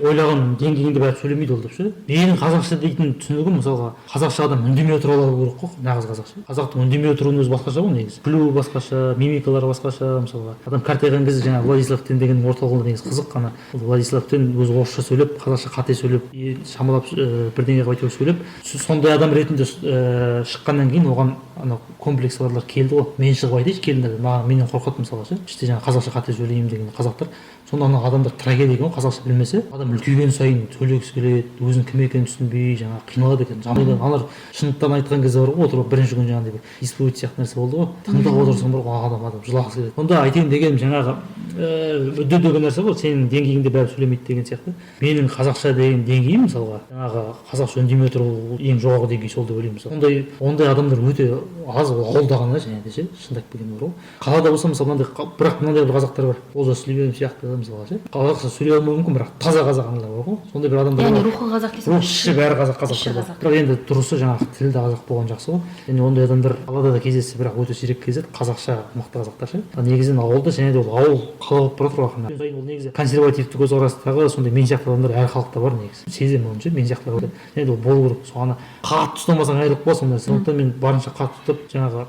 ойлаған деңгейіңде бәрі сөйлемейді ол деп ше. Менің қазақша дейтін түсінігім, мысалға, қазақша адам үндемей отыра алу керек қой, нағыз қазақша. Қазақтың үндемей отыруының өзі басқаша ғой негізі, күлуі басқаша, мимикалары басқаша. Мысалға, адам қартайған кезде, жаңағы Владислав Тен дегеннің орталығында негізі қызық ана Владислав Тен өзі орысша сөйлеп, қазақша қате сөйлеп и шамалап бірдеңе қылып әйтеуір сөйлеп, сондай адам ретінде шыққаннан кейін оған анау комплекс барлар келді ғой. Мен шығып айтайыншы, келіңдер, маған менен қорқады, мысалға ше, іште жаңағы қазақша қате сөйлеймін деген қазақтар. Сонда ана адамдар трагедия екен ғой. Қазақша білмесе, адам үлкейген сайын сөйлегісі келеді, өзінің кім екенін түсінбей, жаңағы қиналады екен. Аналар шындықтан айтқан кезде бар ғой, отырып бірінші күні жаңағыдай бір исповедь сияқты нәрсе болды ғой, тыңдап отырсаң бар ғой, адам жылағысы келеді. Сонда айтайын дегенім, жаңағы Үдде деген нәрсе ғой, сенің деңгейіңде бәрі сөйлемейді деген сияқты. Менің қазақша деген деңгейім, мысалға, жаңағы қазақша үндемей отыру ең жоғарғы деңгей сол деп ойлаймын, мысалы. Ондай адамдар өте аз, ол ауылда ғана. Және де ше, шындап келгенде бар ғой, қалада болса, мысалы, мынандай, бірақ мынандай бір қазақтар бар, Олжас Сүлейменов сияқты, мысалға, ше, қазақша сөйлей алмауы мүмкін, бірақ таза қазақ аналар бар ғой, сондай бір адамдар Яғни бар. рухы қазақ дейсің Рух ғой. Іші бәрі қазақ, Іші қазақтар бар. қазақ. Бірақ енді дұрысы жаңағы тілді қазақ болған жақсы ғой. Және ондай адамдар қалада да кездессе, бірақ өте сирек кездеседі, қазақша мықты қазақтар ше. Ал негізінен ауылда, және де ол ауыл қала болып бара жатыр ғой ақырын сайын. Ол негізі консервативті көзқарастағы сондай мен сияқты адамдар әр халықта бар негізі, сеземін оны ше, мен сияқтылар бар. Және де ол болу керек, соны қатты ұстамасаң, айырылып қаласың ондай. Сондықтан мен барынша қатты ұстап, жаңағы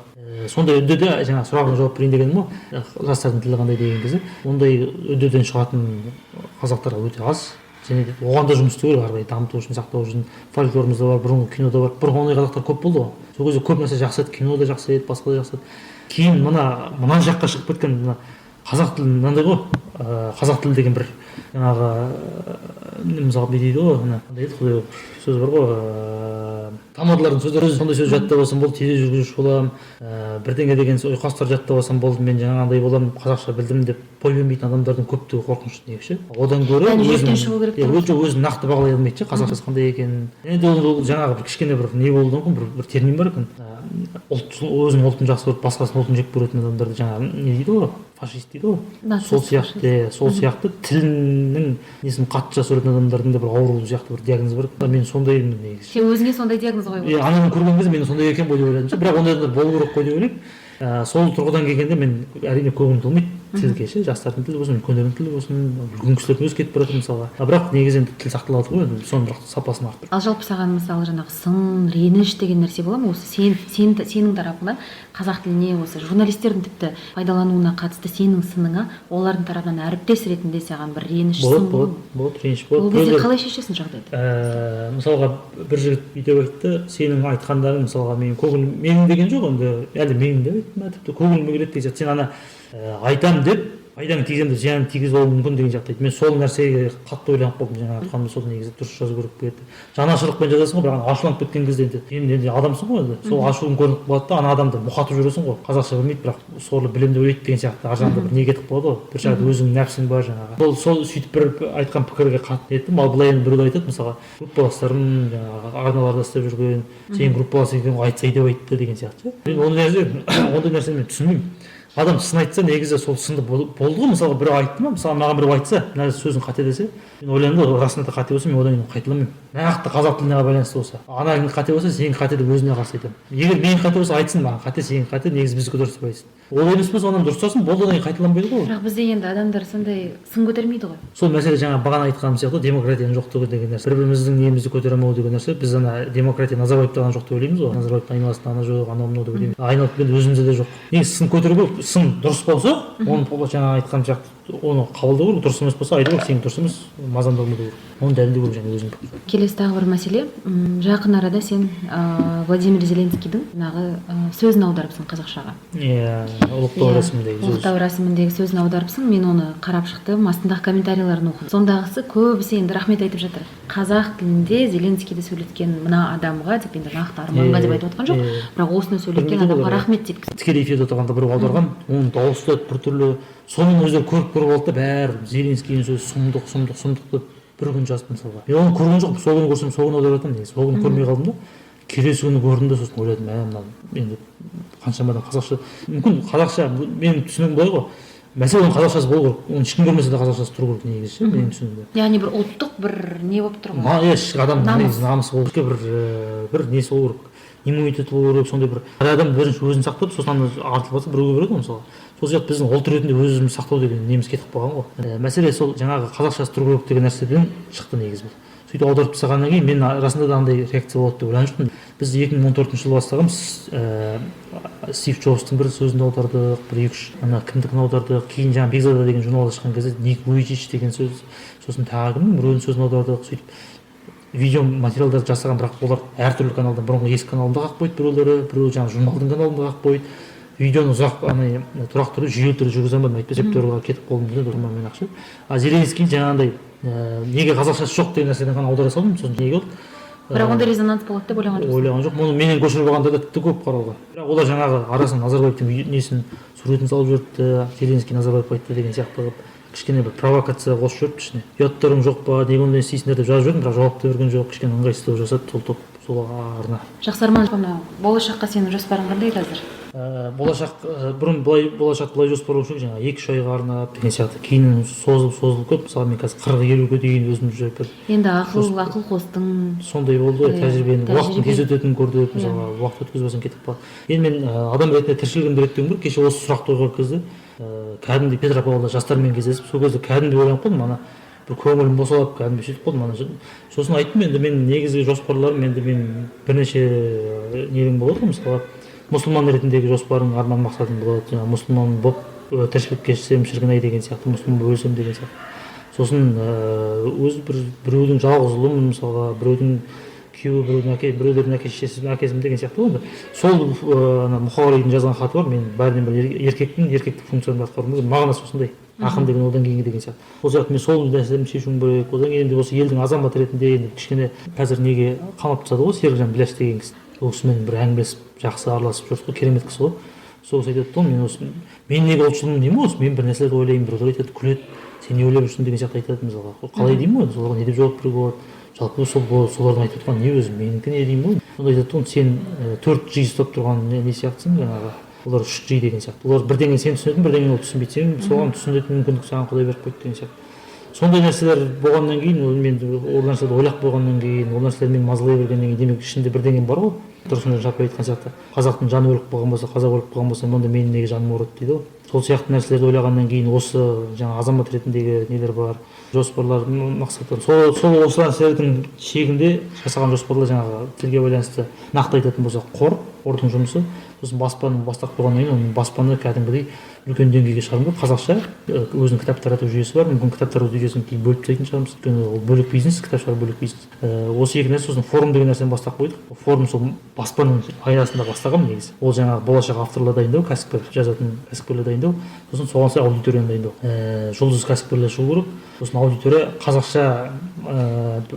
сондай үдеде, жаңағы сұрағыңа жауап берейін дегенім ғой, жастардың тілі қандай деген кезде, ондай үдеден шығатын қазақтар өте аз. Және де оған да жұмыс істеу керек ары қарай дамыту үшін, сақтау үшін. Фольклорымызда бар, бұрынғы кинода бар, бұрын ондай қазақтар көп болды ғой, сол кезде көп нәрсе жақсы еді, кино да жақсы еді, басқа да жақсы еді. Кейін мына жаққа шығып кеткен мына қазақ тілі мынандай ғой, қазақ тілі деген бір жаңағы мысалы, не дейді ғой, ана қандай еді, құдай, бір сөз бар ғой, тамадалардың сөздері, сондай сөз жаттап алсам болды, тележүргізуші боламын, бірдеңе деген ұйқастар жаттап алсам болды, мен жаңағындай боламын, қазақша білдім деп бой бермейтін адамдардың көптігі қорқынышты негізі ше. Одан гөрі Яғни өзін жүректен шығу керек иә, деп. Өзін нақты бағалай алмайды ше, қазақшасы қандай екенін. Және де ол жаңағы бір кішкене бір не болуы мүмкін, бір термин бар екен, ұлт, өзінің ұлтын жақсы көріп, басқасының ұлтын жек көретін адамдарды жаңағы не дейді ғой, фашист дейді ғой. Нацист, Сол сияқты, фашист. Сол сияқты тілінің несін қатты жақсы көретін адамдардың да бір ауруы сияқты бір диагноз бар. Мен сондаймын негізі. Сен өзіңе сондай диагноз қойып Иә, ананы көрген кезде мен сондай екен ғой деп ойладым ше, бірақ ондай адамдар болу керек қой деп ойлаймын. Сол тұрғыдан келгенде мен әрине көңілім толмайды тілге ше, жастардың тілі болсын, үлкендердің тілі болсын, үлкен кісілердің өзі кетіп бара жатыр, мысалға. А бірақ негізі енді тіл сақталады ғой енді, соның бірақ сапасын арттыру. Ал жалпы саған, мысалы, жаңағы сын, реніш деген нәрсе бола ма? Осы сен сенің тарапыңнан қазақ тіліне, осы журналистердің тіпті пайдалануына қатысты сенің сыныңа олардың тарапынан әріптес ретінде саған бір реніш, Болады. сын Болады. бола ма? Болады, реніш Ол болады. кезде Біреулер қалай шешесің жағдайды? Мысалға, бір жігіт бүйтіп айтты: сенің айтқандарың, мысалға, менің көңілім, менің деген жоқ енді, әлде менің деп айтты ма, тіпті көңіліме келеді деген сияқты, сен ана айтамын деп пайдаңды тигіземін деп зиянын тигізіп алуы мүмкін деген сияқты айтты. Мен сол нәрсеге қатты ойланып қалдым. Жаңағы айтқаным сол, негізі дұрыс жазу керек пе еді? Жанашырлықпен жазасың ғой, бірақ ана ашуланып кеткен кезде енді енді адамсың ғой, енді сол ашуың көрініп қалады да, ана адамды мұқатып жүресің ғой, қазақша білмейді, бірақ сорлы білемін деп ойлайды деген сияқты, ар жағында бір не кетіп қалады ғой, бір жағында өзіңнің нәпсің бар жаңағы. Сол сөйтіп бір айтқан пікірге қатты неттім. Ал былай енді біреулер айтады, мысалға, группаластарым, жаңағы арналарда істеп жүрген, сенің группаласың екен ғой, айтсай деп айтты деген сияқты ше. Мен ондай нәрсені мен түсінбеймін. Адам сын айтса, негізі сол сынды болды ғой. Мысалға, біреу айтты ма, мысалы, маған біреу айтса, мына сөзің қате десе, мен ойлаймын да, расында да қате болса, мен одан кейін қайталамаймын. Нақты қазақ тіліне байланысты болса, ана қате болса, сенікі қате деп өзіне қарсы айтамын. Егер менікі қате болса, айтсын маған: қате, сенікі қате, негізі біздікі дұрыс деп айтсын. Ол емес болса, одан дұрыстасын, болды, одан кейін қайталанбайды ғой ол. Бірақ бізде енді адамдар сондай сын көтермейді ғой. Сол мәселе жаңа бағана айтқаным сияқты, демократияның жоқтығы деген нәрсе, бір біріміздің немізді көтере алмау деген нәрсе. Біз ана демократия Назарбаевта ғана жоқ деп ойлаймыз ғой, Назарбаевтың айналасында ана жоқ, анау мынау деп ойлаймыз, айналып келгенде өзімізде де жоқ. Негізі сын көтеру керек. Сын дұрыс болса, оны жаңа айтқан сияқты оны қабылдау керек, дұрыс емес болса, айту керек: сенікі дұрыс емес, мазамды алмау керек, оны дәлелдеу керек және өзің. Келесі тағы бір мәселе. Жақын арада сен Владимир Зеленскийдің жаңағы сөзін аударыпсың қазақшаға. Иә, ұлықтау рәсіміндегі сөз. Ұлықтау рәсіміндегі сөзін аударыпсың. Мен оны қарап шықтым, астындағы комментарийларын оқыдым. Сондағысы көбісі енді рахмет айтып жатыр қазақ тілінде Зеленскийді сөйлеткен мына адамға деп. Енді нақты Арманға деп айтып отқан жоқ, бірақ осыны сөйлеткен Білмейді адамға ғой. рахмет деп. Тікелей эфирде отырғанда біреу аударған, оның дауысы да біртүрлі, соның өздері көріп көріп алды да, бәрі Зеленскийдің сөзі сұмдық, сұмдық, сұмдық деп бір күн жазды. Мысалға, мен оны көрген жоқпын. Сол күні көрсем, сол күні аударып жатырмын негізі. Сол күні көрмей қалдым да, келесі күні көрдім де, сосын ойладым: мә, мынау енді қаншама адам қазақша, мүмкін қазақша, менің түсінігім былай ғой, мәселе оның қазақшасы болу керек, оны ешкім көрмесе де қазақшасы тұру керек негізі ше, менің түсінігімде. Яғни бір ұлттық бір не болып тұр ғой. Иә, адам Намыс. негізі намысы болу керек, бір несі болу керек, иммунитеті болу керек. Сондай бір әр адам бірінші өзін сақтап, сосын ана артылып жатса, біреуге береді ғой, мысалға. Сол сияқты біздің ұлт ретінде өз өзімізді сақтау деген неміз кетіп қалған ғой. Мәселе сол жаңағы қазақшасы тұру керек деген нәрседен шықты негізі бұл. Сөйтіп аударып тастағаннан кейін мен расында да андай реакция болады деп ойлаған жоқпын. Біз 2014 жылы бастағанбыз. Стив Джобстың бір сөзін аудардық, бір екі үш ана кімдікін аудардық. Кейін жаңағы «Бекзада» деген журналда шыққан кезде Ник Вуйчич деген сөз, сосын тағы кімнің біреудің сөзін аудардық. Сөйтіп видео материалдар жасаған, бірақ олар әртүрлі каналдан, бұрынғы ескі каналында қалып қойды біреулері, біреуі жаңағы журналдың каналында қалып қойды. Видеоны ұзақ ана тұрақты түрде, жүйелі түрде жүргізе алмадым, әйтпесе репертуарға кетіп қалуым мүмкін еді мен ше. А Зеленский жаңағындай неге қазақшасы жоқ деген нәрседен ғана аудара салдым. Сосын неге болды? Бірақ ондай резонанс болады деп ойлаған жоқсың? Ойлаған жоқпын. Оны менен көшіріп алғандар да тіпті көп қарауға. Бірақ олар жаңағы арасынан Назарбаевтың несін, суретін салып жіберіпті, Зеленский Назарбаевқа айтты деген сияқты қылып, кішкене бір провокация қосып жіберіпті ішіне. Ұяттарың жоқ па, неге ондай істейсіңдер деп жазып жібердім, бірақ жауап та берген жоқ, кішкене ыңғайсыздау жасады сол топ, сол арна. Жақсы, Арман, мына болашаққа сенің жоспарың қандай қазір? Болашақ, бұрын былай, болашақ былай жоспарлаушы едік, жаңағы 2-3 айға арнап деген сияқты. Кейін созылып созылып кетті. Мысалы, мен қазір 40-50-ге дейін өзім уже бір Енді ақыл қостың. Сондай болды ғой, тәжірибені, уақыттың тез өтетінін көрдік. Мысалға, уақыт өткізіп алсаң, кетіп қалады. Енді мен адам ретінде тіршілігімді реттеуім керек. Кеше осы сұрақты қойған кезде, кәдімгідей Петропавлда жастармен кездесіп, сол кезде кәдімгідей ойланып қалдым. Ана бір көңілім босап, кәдімгідей сөйтіп қалдым. Ана сосын айттым: енді мен негізгі жоспарларым, енді мен бірнеше нелерім болады ғой. Мысалға, мұсылман ретіндегі жоспарың, арман мақсатың болады, жаңағы мұсылман болып тіршілік кешсем, шіркін ай деген сияқты, мұсылман болып өлсем деген сияқты. Сосын өз бір біреудің жалғыз ұлымын, мысалға, біреудің күйеуі, біреудің әке, біреулердің әке шешесі, әкесімін деген сияқты ғой. Енді сол ана Мұқағалидың жазған хаты бар: мен бәрінен бір еркекпін, еркектік функциямды атқаруым керек, мағынасы осындай, ақын деген одан кейінгі деген сияқты. Сол сияқты мен сол нәрселерімді шешуім керек. Одан кейін енді осы елдің азаматы ретінде енді кішкене қазір неге қамап тастады ғой Серікжан Біләш деген кісі. Ол кісімен бір әңгімелесіп, жақсы араласып жүрдік қой, керемет кісі ғой. Сол кісі айтады ғой: мен осы, мен неге ұлтшылмын деймін ғой, осы мен бір нәрселерді ойлаймын, біреулер айтады, күледі, сен не ойлап жүрсің деген сияқты айтады. Мысалға, қалай деймін ғой, соларға не деп жауап беруге болады жалпы? Сол солардың айтып отырған не өзі, менікі не деймін ғой. Сонда айтады ғой: сен 4G ұстап тұрған не сияқтысың, жаңағы олар 3G деген сияқты, олар бірдеңені сен түсінетін, бірдеңені ол түсінбейді, сен соған түсінетін мүмкіндік саған Құдай беріп қойды деген сияқты. Сондай нәрселер болғаннан кейін, ол мен ол нәрселерді ойлап қойғаннан кейін, ол нәрселер мені мазалай бергеннен кейін, демек, ішінде бірдеңе бар ғой. Тұрсынжан Шапай айтқан сияқты, қазақтың жаны өліп қалған болса, қазақ өліп қалған болса, онда менің неге жаным ауырады дейді ғой. Сол сияқты нәрселерді ойлағаннан кейін, осы жаңа азамат ретіндегі нелер бар, жоспарлар, мақсаттар, сол осы нәрселердің шегінде жасаған жоспарлар. Жаңағы тілге байланысты нақты айтатын болсақ, қордың жұмысы, сосын баспаны бастап қойғаннан кейін, оның баспаны кәдімгідей үлкен деңгейге шығару керек. Қазақша өзінің кітап тарату жүйесі бар, мүмкін, кітап тарату жүйесін кейін бөліп тастайтын шығармыз, өйткені ол бөлек бизнес, кітап шығару бөлек бизнес. Осы екі нәрсе. Сосын форум деген нәрсені бастап қойдық. Форум сол баспаның аясында бастағанмын негізі. Ол жаңағы болашақ авторлар дайындау, кәсіпкер жазатын кәсіпкерлер дайындау, сосын соған сай аудиторияны дайындау. Жұлдыз кәсіпкерлер шығу керек, сосын аудитория қазақша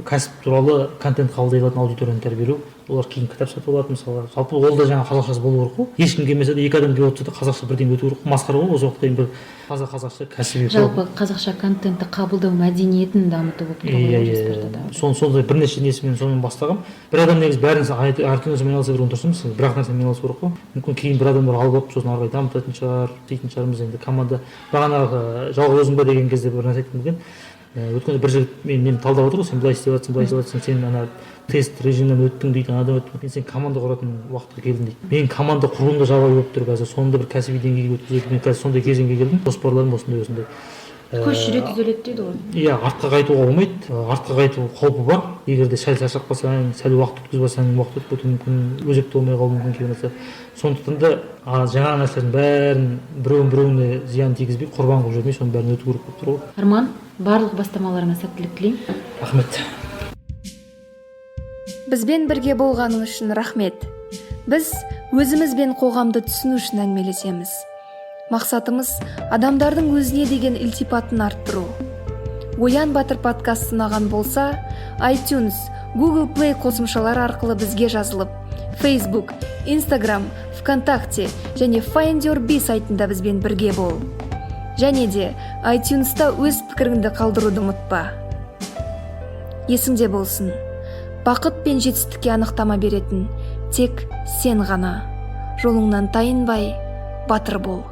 кәсіп туралы контент қабылдай алатын аудиторияны тәрбиелеу. Олар кейін кітап сатып алады, мысалға. Жалпы ол да жаңағы қазақшасы болу керек қой. Ешкім келмесе де, екі адам келіп отырса да, қазақша бірдеңе өту керек қой. Масқара ғой, осы уақытқа дейін бір таза қазақша кәсіби Жалпы қазақша контентті қабылдау мәдениетін дамыту болып тұр ғой Иә, иә. жоспарда да. Сондай бірнеше несімен, сонымен бастағанмын. Бір адам негізі бәрін, әртүрлі нәрсемен айналыса берген дұрыс емес, бір ақ нәрсемен айналысу керек қой. Мүмкін, кейін бір адамдар алып алып, сосын ары қарай дамытатын шығар, істейтін шығармыз енді команда. Бағанағы жалғыз өзің ба деген кезде бір нәрсе айтқым келген. Өткенде бір жігіт мен нені талдап отыр ғой: сен былай істеп жатырсың, былай істеп жатырсың, сен ана тест режимнен өттің дейді, анадан өттің, енді сен команда құратын уақытқа келдің дейді. Мен команда құруым да жабайы болып тұр қазір, соны да бір кәсіби деңгейге өткізу. Мен қазір сондай кезеңге келдім, жоспарларым осындай осындай. Көш жүре түзеледі дейді ғой. Иә, артқа қайтуға болмайды. Артқа қайту қаупі бар. Егер де сәл шаршап қалсаң, сәл уақыт өткізіп алсаң, уақыт өтіп кетуі мүмкін, өзекті болмай қалуы мүмкін кейбір нәрсе. Сондықтан да жаңағы нәрселердің бәрін біреуін біреуіне зиян тигізбей, құрбан қылып жібермей, соның бәрін өту керек болып тұр ғой. Арман, барлық бастамаларыңа сәттілік тілеймін. Рахмет. Бізбен бірге болғаның үшін рахмет. Біз өзіміз бен қоғамды түсіну үшін әңгімелесеміз. Мақсатымыз – адамдардың өзіне деген ілтипатын арттыру. Оян батыр подкасты ұнаған болса, iTunes, Google Play қосымшалары арқылы бізге жазылып, Facebook, Instagram, ВКонтакте және Find Your Bee сайтында бізбен бірге бол. Және де iTunesта өз пікіріңді қалдыруды ұмытпа. Есіңде болсын, бақыт пен жетістікке анықтама беретін тек сен ғана. Жолыңнан тайынбай, батыр бол.